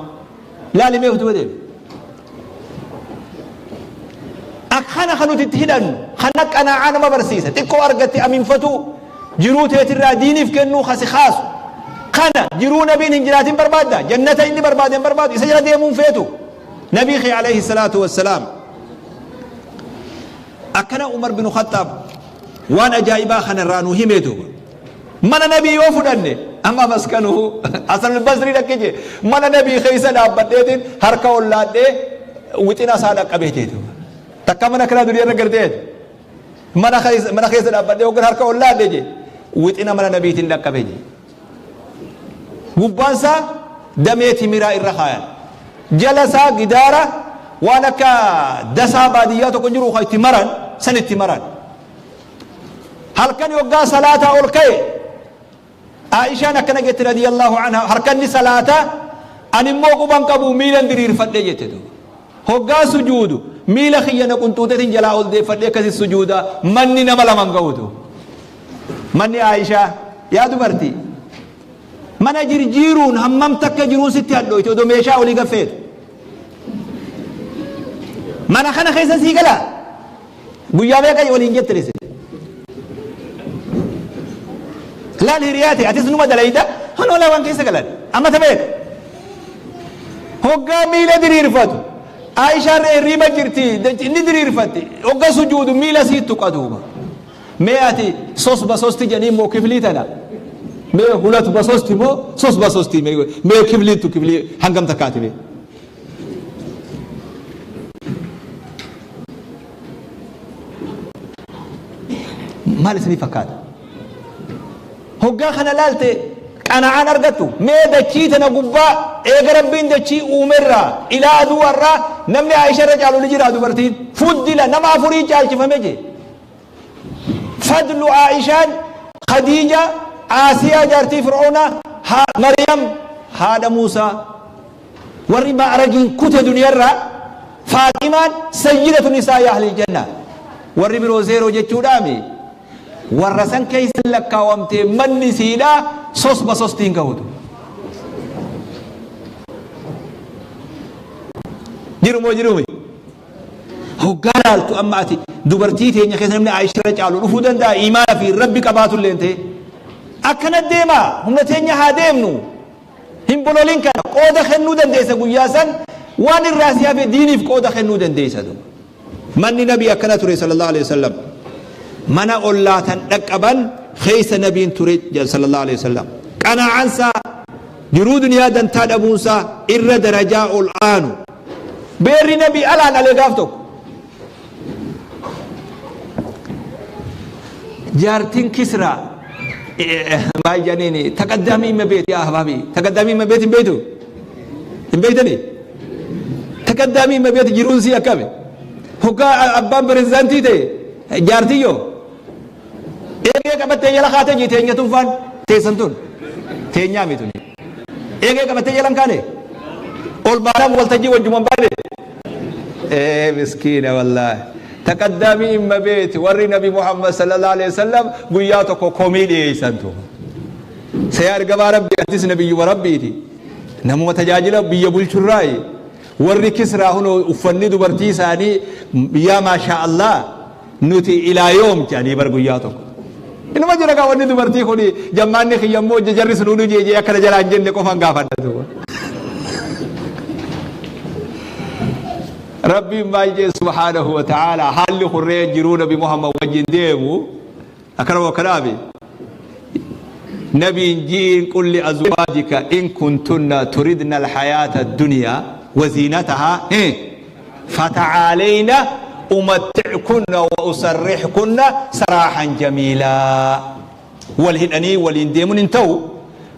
Laali mee of duuba deebi. Akkana kan nuti itti hidhannu kana qanaa'aa nama barsiisa. Xiqqoo argatte aminfatuu jiruu teetirraa diiniif kennuu kasi kaasu. Kana jiruu nabiin hin jiraatin barbaadda. Jannata inni barbaade hin barbaadu. Isa jala deemuun feetu. Nabii kee alayhi salaatu wassalaam. Akkana Umar binu Khaxxaab waan ajaa'ibaa kana irraa nu himee duuba. Mana nabii yoo fudhanne amma maskanuhu Hasanul Basrii dhaqqe jee mana nabii keessa dhaabbadheetiin harka ollaadhee wixina isaa dhaqqabee jee duuba. Takka mana kanaa duniyaa irra gartee mana keessa mana keessa dhaabbadhee hoggan harka ollaadhe jee wixina mana nabiitiin dhaqqabee jee. Gubbaan isaa damee timiraa irra kaayan. Jala isaa gidaara waan akka dasaa baadiyyaa tokko jiru kan itti maran san itti maran. Halkan yoggaa salaataa ol ka'e Aishaan akkana jette radiyallahu anha harkanni salaataa ani immoo quban qabu miilan diriirfadhe jette duuba. Hoggaa sujuudu miila kiyya na qunxuutetin jalaa ol deeffadhee akkasi sujuuda manni nama laman ga'u duuba. Manni Aishaa yaa dubartii mana jirjiiruun hammam takka jiruun sitti hadhooyte odoo meeshaa olii gaffeetu. Mana kana keessa sii galaa? Guyyaa meeqa waliin jettan isin? Laal hiriyaa ta'e atis numa dalayda hanoola waan keessa galan amma ta meeqa? Hoggaa miila diriirfatu Aishaan hirriiba jirti inni diriirfatti hogga sujuudu miila sii tuqa duuba. Mee ati sos basosti jedhanii immoo kiflii tana mee hulat basosti moo sos basosti mee kifliin tu kiflii hangam takkaati mee? Maal isinii fakkaata? Hoggaa kana laalte qana'aan argattu mee dachii tana gubbaa eega rabbiin dachii uumerraa ilaa aduu har'aa namni Aisha irra caalu ni jira dubartiin fuddila nama afurii caalchifame jee. Fadlu Aishaan Khadiija Aasiyaa jaartii Fir'oonaa Maryam haadha Muusaa warri ma'ragiin kute duniyarraa Faaximaan sayyidatu nisaa'i ahlil janna warri biroo zeeroo jechuudhaami warra san keessa lakkaawamtee manni siidhaa sos basostiin gahutu jiru moo jiruumi Hoggaa laaltu amma ati dubartii teenya keessa namni Aayisha irra caalu dhufuu danda'a iimaana fi rabbi qabaatu illee ta'e. Akkana deema humna teenya haa deemnu. Hin bololin kana qooda kennuu dandeessa guyyaa san waan irraa si hafe diiniif qooda kennuu dandeessa. Manni nabii akkana ture sallallahu alaihi wasallam. Mana ollaa tan dhaqqaban keessa nabiin ture sallallahu alaihi wasallam. Qanaa'ansaa jiruu duniyaa dantaa dhabuunsaa irra darajaa ol aanu. Beerri nabii alaan alee gaaf tokko. Jaartiin Kisraa maal jedhaniin taqaddaamii himma beeti yaa ahbaabii taqaddaamii himma beeti hin beektu hin beektanii taqaddaamii himma beeti jiruun sii akkami hoggaa abbaan pirezidaantii ta'e jaartiyyoo Eegee qabattee jala kaatee jii teenya tun faan teessan tun teenyaa mi tuni. Eegee qabattee jala hin kaane ol baanaan waltajjii wajjuma hin baane. Ee miskiina wallaahi. Taqaddaamii imma beeti warri Nabi Muhammad sallallahu alaihi wasallam guyyaa tokko komii dhiyeessan tu. Sayaa ergamaa Rabbii atis nabiyyuma Rabbiiti. Namuma tajaajila biyya bulchurraayi. Warri Kisraa hunoo uffanni dubartii isaanii yaa maashaa Allah nuti ilaa yoom jedhanii bar guyyaa tokko. Inuma jira gaa wanni dubartii kun jammaanni kiyya immoo jarri sun hunduu jeejee akkana jalaa hin jenne qofan gaafadha duuba. Rabbiin maal jee subhaanahu wa ta'ala haalli kurree jiruu nabi Muhammad wajjin deemu akkana wakkanaafi nabiin ji'iin qul li azwaajika in kuntunna turidna alhayaata addunyaa wa ziinatahaa fata'aalayna umatti'kunna wa usarrihkunna saraahan jamiilaa. Wal hidhanii waliin deemuun hin ta'u,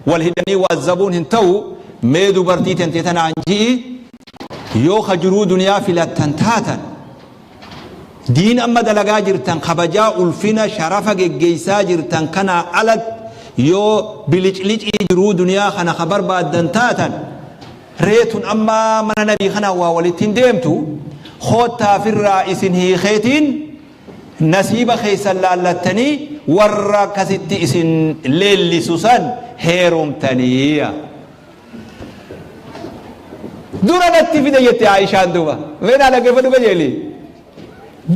wal hidhanii wa azzabuun hin ta'u. Mee dubartii tente tanaan ji'i, yoo ka jiruu duniyaa filattan taatan, diin amma dalagaa jirtan, kabajaa, ulfina, sharafa geggeessaa jirtan kanaa alatti yoo biliclicii jiruu duniyaa kana ka barbaaddan taatan, ree tun amma mana nabii kanaan waa walitti hin deemtu, koottaa firraa isin hiikeetiin nasiiba keessan laallattanii warra akkasitti isin leellisu san heerumtanii. Dura natti fide jette Aishaan duuba. Mee naa dhaggeeffadhu qajeeli.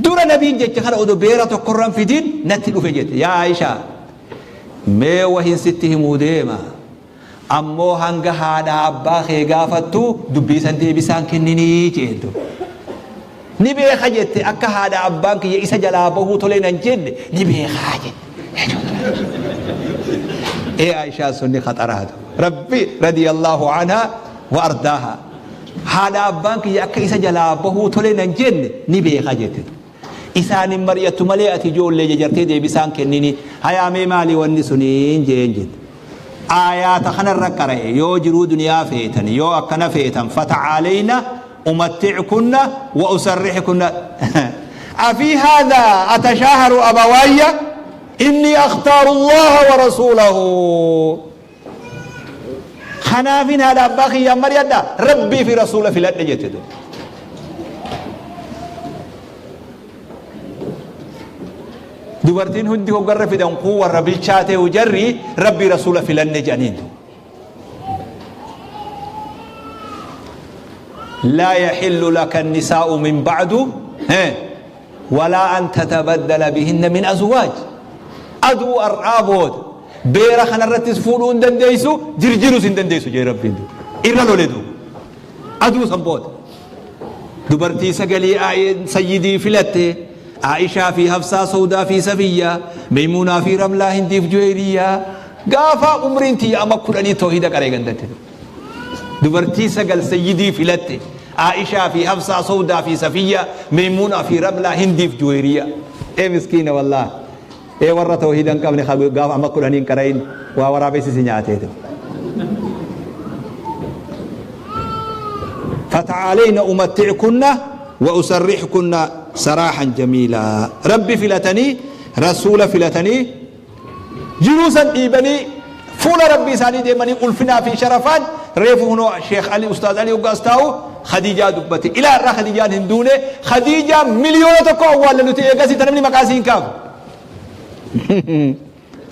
Dura nabiin jecha kana odoo beera tokkorra hin fidin natti dhufe jette. Yaa Aishaa, mee wahin sitti himuu deema. Ammoo hanga haadhaa abbaa kee gaafattu dubbii san deebisaan kenninii jeen duuba. Ni beeka jette, akka haadha abbaan kiyya isa jalaa bahuu tolee nan jenne ni beekaa jette. Ee Aishaa sunni khaxaraatu. Rabbi radiyallahu anha wa ardaaha. Haadha abbaan kiyya akka isa jalaa bahuu tolee nan jenne ni beeka jette. Isaan hin mari'attu malee ati ijoollee jajartee deebisaan kennini. Hayaa mee maali wanni suniin jeen jette. Aayaata kanarra qara'e, yoo jiruu duniyaa feetan, yoo akkana feetan, fata'aaleyna umatti'kunna wa usarrihkunna. Afii haadhaa atashaaharu abawaayya innii akhtaaru Allaha wa rasuulahu. Kanaafin haadha abbaa kiyyaan mari'adha, Rabbii fi rasuula filadhe jette duuba. Dubartiin hundi hoggarra fidan kun warra bilchaateehu, jarri Rabbii rasuula filanne jedhaniin. Laa yaxillu laka annisaa'u min ba'du walaa an tatabaddala bihinna min azwaaj. Aduu ar'aa booda beera kanarrattis fuudhuu hin dandeessu, jirjiruus hin dandeessu jee Rabbiin irra lole duuba. Aduu san booda. Dubartii sagalii sayyidii filatte, Aishaa fi Hafsaa, Sawdaa fi Safiyyaa, Meymuunaa fi Ramlaa, Hindiif Juweeriyyaa. Gaafa umriin tiyya ama 10 toohida qaree gandatti. Dubartii sagal sayyidii filatte, Aishaa fi Hafsaa, Sawdaa fi Safiyyaa, Meymuunaa fi Ramlaa, Hindiif Juweeriyyaa. Ee miskiina wallaah. Ee warra toohida hin qabne gaafa ama 10 hin qarayin waa waraabessi si nyaateetu. فتعالين أمتعكن وأسرحكن سراحا جميلا. ربي فلتني، رسول فلتني، jiruusan dhiibanii fuula Rabbii isaanii deemanii ulfinaa fi sharafaan. Reefu hunoo Sheekh Ali, Ustaaz Ali hoggaas taa'u Khadiijaa dubbate. Ilaa irraa Khadiijaan hin duune. Khadiijaa 1,000,000 awwaalle nuti, eegasii ta namni maqaa isii hin kaafu.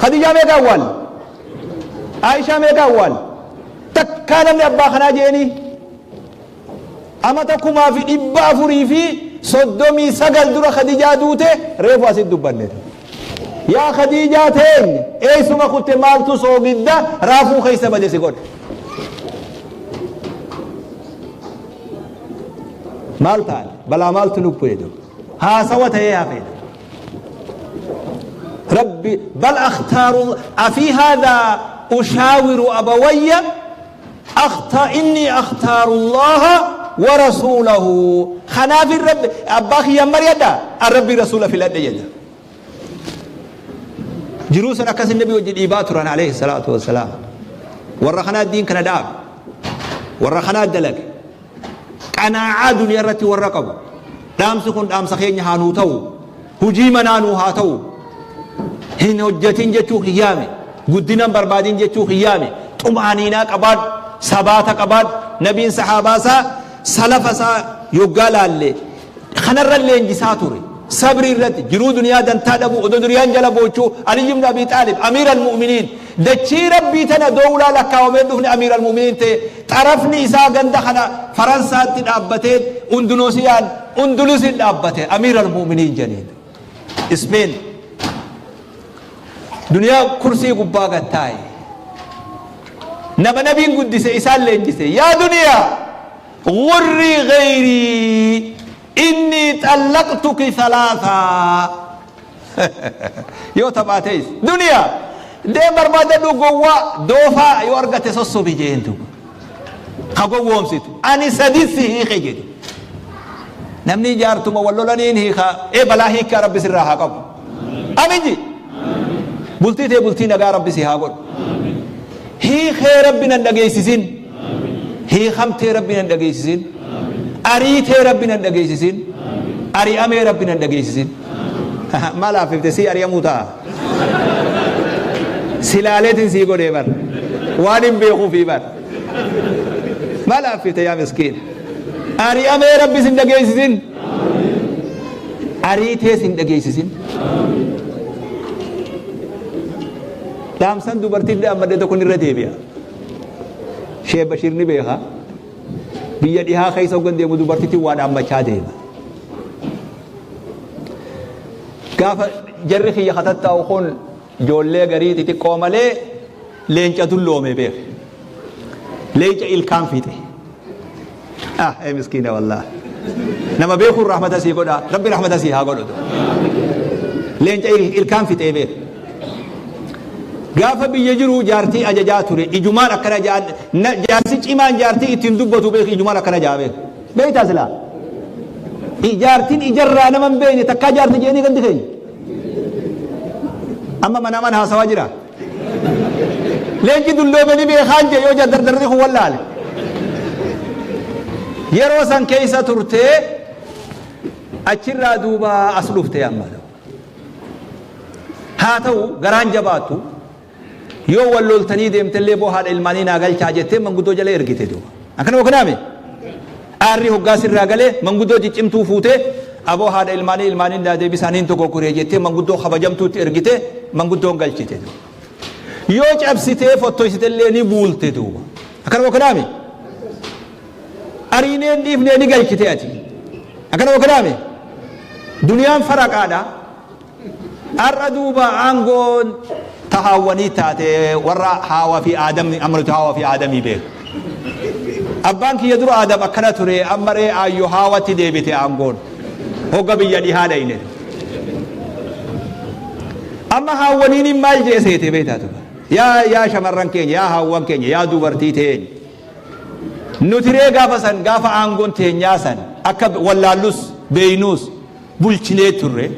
Khadiijaa meeqa awwaalle? Aishaa meeqa awwaalle? Takkaa namni abbaa kanaa jeeni amata 439 dura Khadiijaa duute, reefu asit dubbanne. Yaa Khadiijaa teenya, eessuma kutte? Maaltu soogidda raafuu keessa bade si godhe? Maal taane? Balaa maaltu nu bu'e? Haasawa ta'ee hafeedha. Rabbi bal akhtaaru afii haadhaa ushaawiru abawayya akhta inni akhtaaru Allaha wa rasuulahu. Kanaafin Rabbi abbaa kiyyaan mari'adha, an Rabbii rasuula filadhe jedha. Jiruu san akkasin nabi wajji dhiibaa turan alayhi salaatu wassalaam. Warra kanaa diin kana dhaabe, warra kanaa dalage, qanaa'aa duniyaa irratti warra qabu. Dhaamsi kun dhaamsa keenya haa nuu ta'u, hujii manaa nuu haa ta'u. Hin hojjetin jechuu kiyyaame, guddina hin barbaadin jechuu kiyyaame. Xumaaniinaa qabaadhu, sabaata qabaadhu. Nabiin sahaabaa isaa, salafa isaa yoggaa laalle kanarra leenjisaa ture. Sabrii irratti, jiruu duniyaa dantaa dhabuu, odoo duniyaan jala boochuu. Ali ibn Abi Xaalib, amiira al-mu'miniin. Dachii Rabbii tana dowlaa lakkaawamee dhufne Amiir al-Mu'miniin ta'e. Xarafni isaa ganda kana Faransaatti dhaabbatee Undunoosiyaan Undulusiin dhaabbate Amiir al-Mu'miniin jedhaniin. Ispeen duniyaa kursii gubbaa gad taa'e. Nama nabiin guddise isaan leenjise. Yaa duniyaa gurrii gayrii innii xallaqtuki salaasaa. Yoo taphaa ta'es duniyaa deem barbaadadhu gowwaa doofaa yoo argate sossobi jeen duuba. Ka gowwoomsitu ani sadin si hiike jedhe. Namni jaartuma wal lolaniin hiika ee balaa hiikkaa rabbi sirraa haa qabu. Amin ji. Bultii tee bultii nagaa rabbi si haa godhu. Hiikee rabbi nan dhageessisin. Hiikamtee rabbi nan dhageessisin. Ariitee rabbi nan dhageessisin. Ari'amee rabbi nan dhageessisin. Maal haaffifte sii ari'amuu ta'a. Silaaleetiin sii godhee bar. Waan hin beekuufii bar. Maal haaffifte yaa miskiin. Ari'amee rabbi sin dhageessisin. Ariitee sin dhageessisin. Dhaamsan dubartiin dhaammadhe tokko irra deebi'a. Sheekh Bashiir ni beeka. Biyya dhihaa keessa hoggan deemu dubartittiin waa dhaammachaa deema. Gaafa jarri kiyya katattaa'u kun ijoollee garii xixiqqoo malee leenca dulloome beeke. Leenca ilkaan fixe. Ah, ee miskiina wallah. Nama beekuun rahmata sii godha. Rabbi rahmata sii haa godhutu. Leenca ilkaan fixee beeku. Gaafa biyya jiru jaartii ajajaa ture. Ijumaan akkana jaan jaarsi cimaan jaartii ittiin dubbatu beeku ijumaan akkana jaa beeku. Beektaa silaa? Jaartiin ijarraa nama hin beekne takkaa jaarti jeeni gandi keenya. Amma manaamaan haasawaa jira. Leenci dulloome ni beekaan jee yoo dardarri kun wallaale. Yeroo san keessa turtee achirraa duuba as dhufte amma. Haa ta'u garaan jabaattu yoo wal loltanii deemtellee boo haadha ilmaanii naa galchaa jettee manguddoo jala ergite duuba. Akkana wakanaame. Aarri hoggaa sirraa galee manguddoo ciccimtuu fuutee aboo haadha ilmaanii ilmaanii naa deebisaaniin tokko kuree jettee manguddoo kabajamtuutti ergite manguddoon galchite duuba. Yoo cabsitee fottoysitellee ni buulte duuba. Akkana wakanaame. Ariineen dhiifnee ni galchite ati. Akkana wakanaame. Duniyaan faraqaadha. Har'a duuba aangoon ta haawwanii taate warra haawa fi aadamni amma nuti haawa fi aadamii beeku. Abbaan kiyya dura aadam akkana ture amma ree aayyo haawatti deebite aangoon. Hogga biyya dhihaa dhayne. Amma haawwaniin maal jee seete beektaa tuba. Yaa yaa shamarran keenya yaa haawwan keenya yaa dubartii teenya. Nuti ree gaafa san gaafa aangoon teenyaa san akka wallaallus beeynuus bulchinee turre.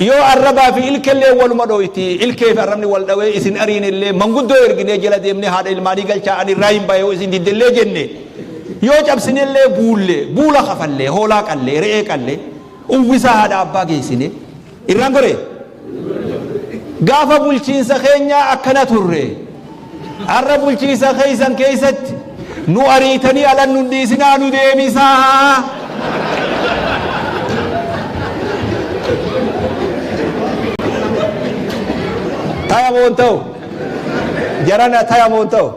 Yoo arrabaa fi ilkellee waluma dhooyti, ilkee fi arrabni wal dhawee isin ariinellee manguddoo erginee jala deemnee haadha ilmaanii galchaa ani irraa hin bahe yoo isin diddellee jenne yoo cabsinellee buulle buula kafallee hoolaa qallee re'ee qallee uwwisaa haadha abbaa geessine irraan goree Gaafa bulchiinsa keenyaa akkana turre. Har'a bulchiinsa keessan keessatti nu ariitanii alan nun dhiisinaa nu deebisaa. Taya moo hin ta'u? Jarana taya moo hin ta'u?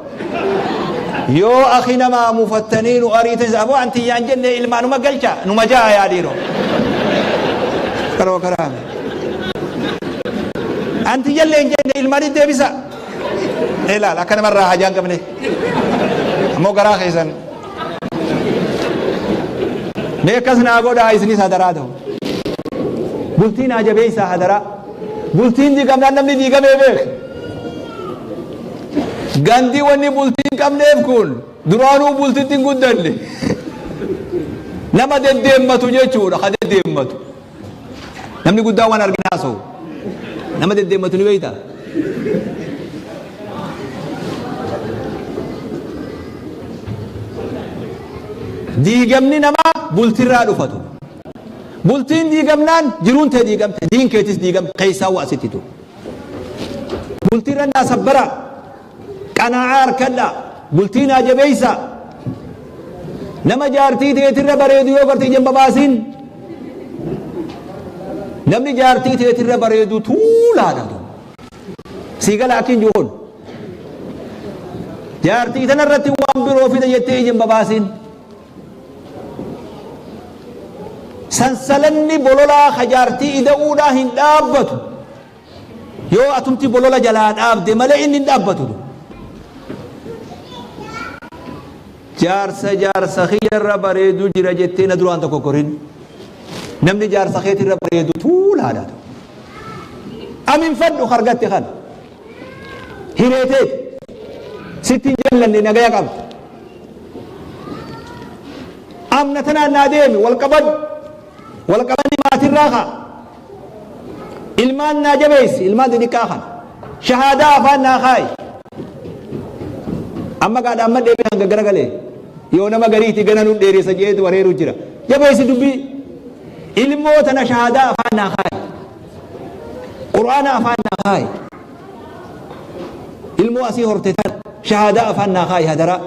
Yoo akhi namaa mufattanii nu ariitan aboo an tiyyaan jenne ilmaanuma galcha numa ja'a yaa dhiiroo. Karoo karaa. An tiyyallee hin jenne ilmaanii deebisa. Ilaal akka namarraa hajaa hin qabne. Ammoo garaa keessan. Mee akkas naa godhaa isinis hadaraa ta'u. Bultii naa jabeessaa hadaraa. Bultiin diigamnaan namni diigamee beek. Gandi wanni bultii hin qabneef kun duraanuu bultitti hin guddanne. Nama deddeemmatu jechuudha ka deddeemmatu. Namni guddaan waan argina haasa'u. Nama deddeemmatu ni beektaa? Diigamni namaa bultirraa dhufatu. Bultiin diigamnaan jiruun tee diigamte, diin keetis diigamte, keessaa waa sitti tu. Bultiirra naa sabbara, qanaa'aa harkadha, bultii naa jabeessa. Nama jaartii teetirra bareedu yoo garte ija hin babaasin. Namni jaartii teetirra bareedu tuulaadha. Sii gala akkin jiru kun. Jaartii tana irratti waan biroo fida jettee ija hin babaasin. Sansalanni bololaa ka jaartii ida'uudhaa hin dhaabbatu. Yoo atumti bolola jalaa dhaabde malee inni hin dhaabbatu. Jaarsa jaarsa kiyya irra bareedu jira jettee na duraan tokko korin. Namni jaarsa keetii irra bareedu tuulaadha. Aminfadhu argatte kana. Hireeteeti. Sitti hin jallanne nagaya qabda. Amna tanaan naa deemi wal qabadhu. Wal qabanni maatirraa ka'a. Ilmaan naa jabeessi ilmaan xixiqqaa kana. Shahaadaa afaan naa kaayi. Amma gaadha amma deebi'ee hanga garagalee. Yoo nama gariiti gana nu dheeressa jeetu wareeru jira. Jabeessi dubbii. Ilmoo tana shahaadaa afaan naa kaayi. Qur'aana afaan naa kaayi. Ilmoo asii horte tana shahaadaa afaan naa kaayi hadaraa.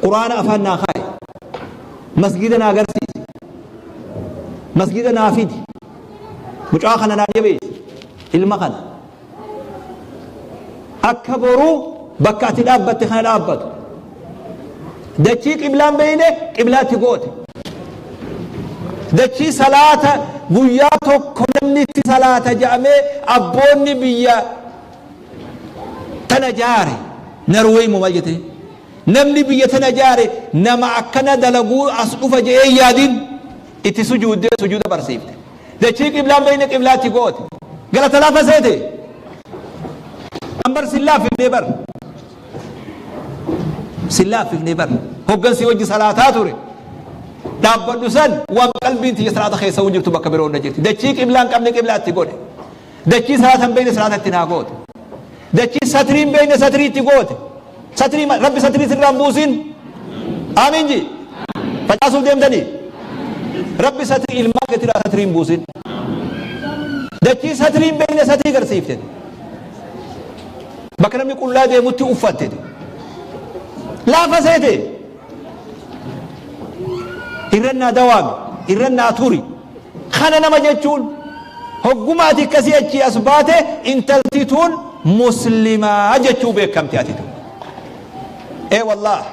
Qur'aana afaan naa kaayi. Masgiida naa agarsiisi. Masgiida naa fidi. Mucaa kana naa jabeessi. Ilma kana. Akka boruu bakka ati dhaabbatte kana dhaabbatu. Dachii qiblaan beeyne qiblaatti goote. Dachii salaata guyyaa tokko namni itti salaata jedhamee abboonni biyya tana jaare Narweey moo maal jetee? Namni biyya tana jaare nama akkana dalaguu as dhufa je'ee hin yaadin itti sujuuddee sujuuda barsiifte. Dachii qiblaan beeyne qiblaatti goote. Galata laafa seete. An bar sin laaffifnee bar. Sin laaffifnee bar. Hoggansi wajji salaataa ture. Dhaabbadhu san waan qalbiin tiyya salaata keessa hin jirtu bakka biroo na jirti. Dachii qiblaan qabne qiblaatti godhe. Dachii salaata hin beekne salaata itti naa goote. Dachii satrii hin beekne satrii itti goote. Satrii rabbi satrii sirraa hin buusin. Aamiin ji. Facaasuuf deemtanii. Rabbi satrii ilmaan keetirraa satrii hin buusin. Dachii satrii hin beekne satrii garsiifte. Bakka namni qullaa deemutti uffatte. Laafa seete. Irran naa dawaami. Irran naa turi. Kana nama jechuun hogguma ati akkasii achii as baate intalti tun muslimaa jechuu beekamti ati tun. Ee wallaah.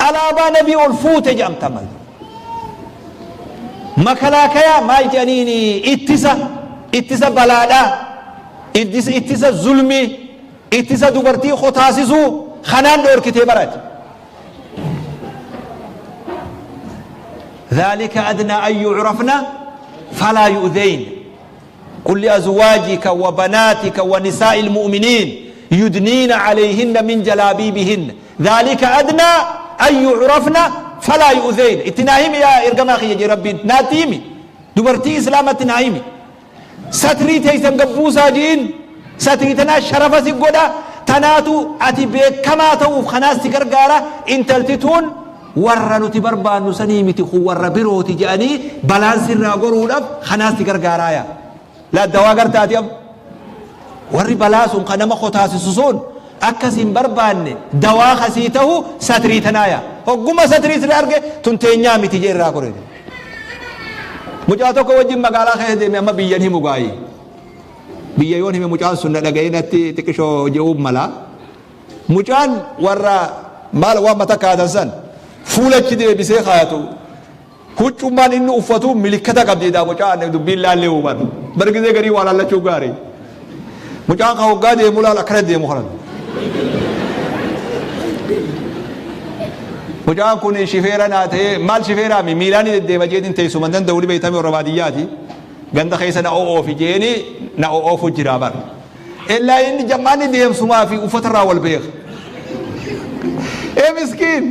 Alaabaa nabii ol fuute jedhamta mal. Makalaakayaa maal jedhaniini ittisa ittisa balaadhaa ittisa ittisa zulmii ittisa dubartii kotaasisuu kanaan dhoorkitee barate. ذلك أدنى أن يعرفن فلا يؤذين قل لأزواجك وبناتك ونساء المؤمنين يدنين عليهن من جلابيبهن ذلك أدنى أن يعرفن فلا يؤذين اتناهم يا إرقما خي ربي ناتيمي دبرتي إسلامة نايمي Satrii teeysan gad buusaa ji'iin, satrii tanaa sharafa si godha, tanaatu ati beekkamaa ta'uuf kanaas si gargaara, intalti tun warra nuti barbaannu sanii miti kun warra birooti je'anii balaan sirraa goruudhaf kanaas si gargaaraaya. Laa dawaa garta ati amma? Warri balaa sun ka nama kotaasisu sun akka sin barbaanne dawaa ka sii tahu satrii tanaaya. Hogguma satrii sirra arge tun teenyaa miti jee irraa gore. Mucaa tokko wajjin magaalaa keessa deeme amma biyyan himu gaayi. Biyya yoon hime mucaan sun na dhaga'ee natti xiqishoo je'uun mala. Mucaan warra maal waan mata kaatan san fuulachi deebisee kaayatu. Huccummaan inni uffatu milikkata qabdi daa mucaan dubbiin laallee huban. Bar gizee garii waa laallachuu gaarii. Mucaan kan hoggaa deemu laal akkana deemu kanan. Mucaan kun shifeera naa ta'ee maal shifeeraa mi miilaan deddeema jeetiin teessuma hin danda'u ni beektame warra baadiyyaati. Ganda keessa na o'oofi jeeni na o'oofu jira bar. Illaa inni jammaanni deemsumaa fi uffata irraa wal beeka. Ee miskiin!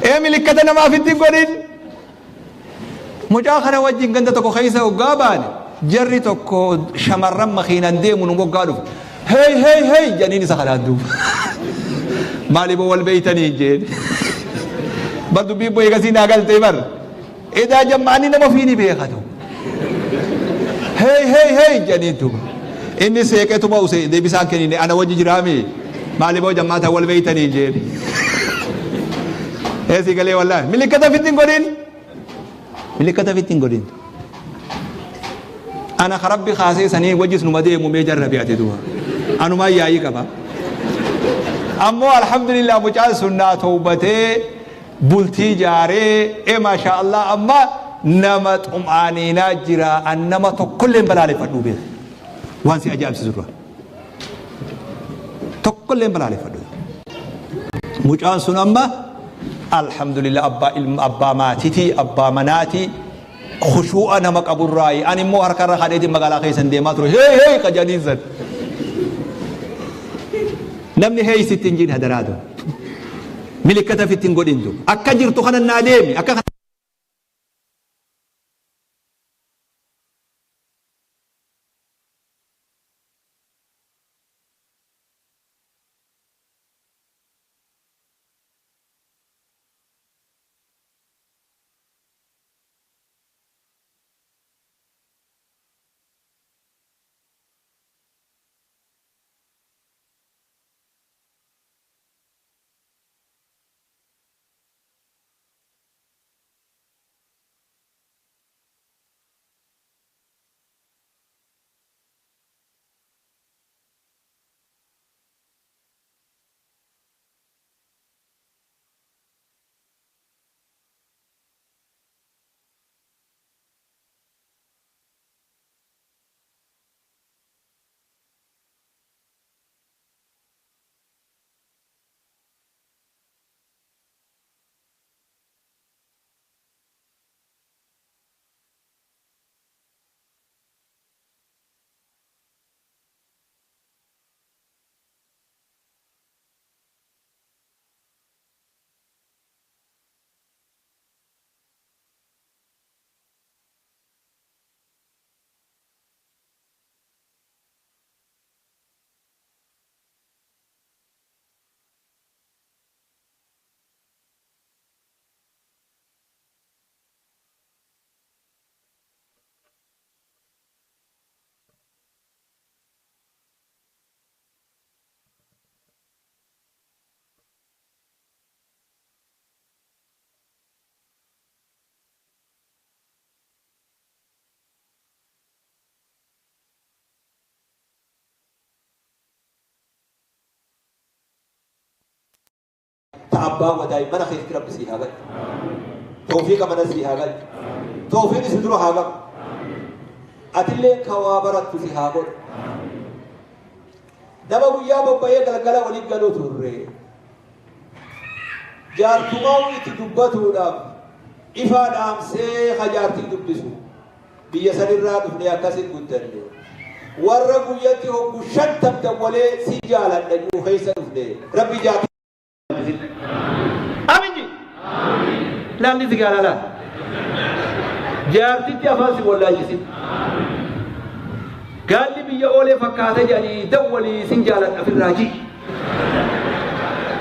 Ee milikkata namaaf itti hin godhin! Mucaa kana wajjin ganda tokko keessa hoggaa baane jarri tokko shamarran makiinaan deemu nu moggaa dhufe. Hey hey hey jedhaniin isa kanaan duuba. Maaliif wal beeytanii hin jeen. Bar dubbiin bo'ee gasii naa galtee bar. Edaa jammaanni nama ofii ni beekatu. Hey hey hey jedhaniin duuba. Inni seeqetuma use deebisaan kennine ana wajji jiraami. Maaliif jammaata wal beeytanii hin jeen. Eesii galee wallaahi. Milikkata fitti hin godhin. Milikkata fitti hin godhin. Ana ka Rabbi kaasee sanii wajjis numa deemu mee jarrabi ati duba. Anumaan yaa'ii qaba. Ammoo alhamdulillah mucaan sun naa towbatee bultii jaaree e maashaa Allah amma nama xum'aaniinaa jira an nama tokkollee hin balaaleffadhuu beeka. Waan si ajaa'ibsiisu dura. Tokkollee hin balaaleffadhu. Mucaan sun amma alhamdulillah abbaa ilma abbaa maatitii abbaa manaatii khushuu'a nama qaburraayi ani immoo harka irra kadheetiin magaalaa keessan deemaa ture hey hey ka jedhaniin san namni hey sitti hin jiin hadaraatu milikkata fitti hin godhin du akka jirtu kana naa deemi akka Ta abbaa wadaay mana keetti Rabbi sii haa galchu. Tawfiiqa mana sii haa galchu. Tawfiiqni si dura haa galu. Atillee ka waa barattu si haa godhu. Nama guyyaa bobba'ee galgala waliin galu turre. Jaartumaa itti dubbatuudhaaf ifaa dhaamsee ka jaartii dubbisu. Biyya sanirraa dhufnee akkasin guddanne. Warra guyyatti hoggu 50 dawwalee si jaaladha jiru keessa dhufne. Rabbi jaartii Amin ji. Laalli si gaala laal. Jaartitti afaan si wallaalchisin. Gaalli biyya oolee fakkaata jedhanii dawwalii sin jaaladha ofirraa ji.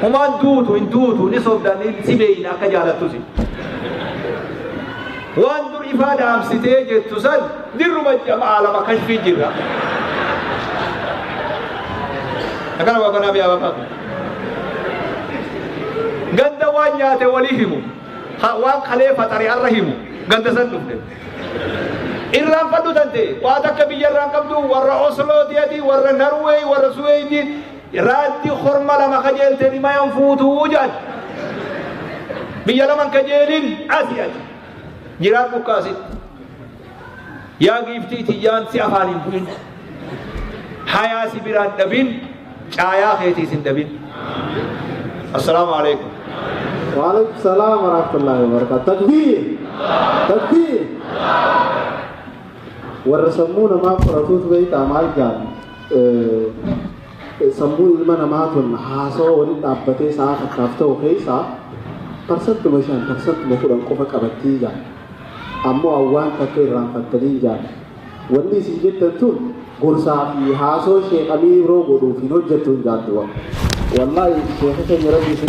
Humaan duutu hin duutu ni sobda ni si beeyna akka jaalattusi. Waan dur ifaa dhaamsitee jettu san dirruma aalama kashfii jirra. Akkana waa kanaa biyyaa bakka. Ganda waan nyaate walii himu. Waan kalee faxare arra himu. Ganda san dhufne. Irraanfadhu tante waa takka biyya irraan qabdu warra Oslooti ati warra Norway warra Suweedin raaddi horma lama kajeelte rimayan fuutuu jedhan. Biyya laman kajeelin asi ati. Jiraadhu akkaasitti. Yaa giiftii tiyyaan si afaan hin bu'in. Hayaa si biraan dhabin caayaa keetiis hin dhabin. Assalaamu alaikum. Waalaikum salam warahmatullahi wabarakatuh. Takbiir! Takbiir! Warra sammuu namaa qoratuutu beektaa maal jaan sammuu ilma namaa tun haasawa waliin dhaabbatee sa'a takkaaf ta'u keessaa 5% 10% qofa qabattii jaan. Ammoo awwaan takka irraanfattanii jaan. Wanni isin jettan tun gorsaa fi haasoo sheekh Amiir Ibroo godhuuf hin hojjettu hin jaan duba. Wallaahi sheekha keenya rabbi isin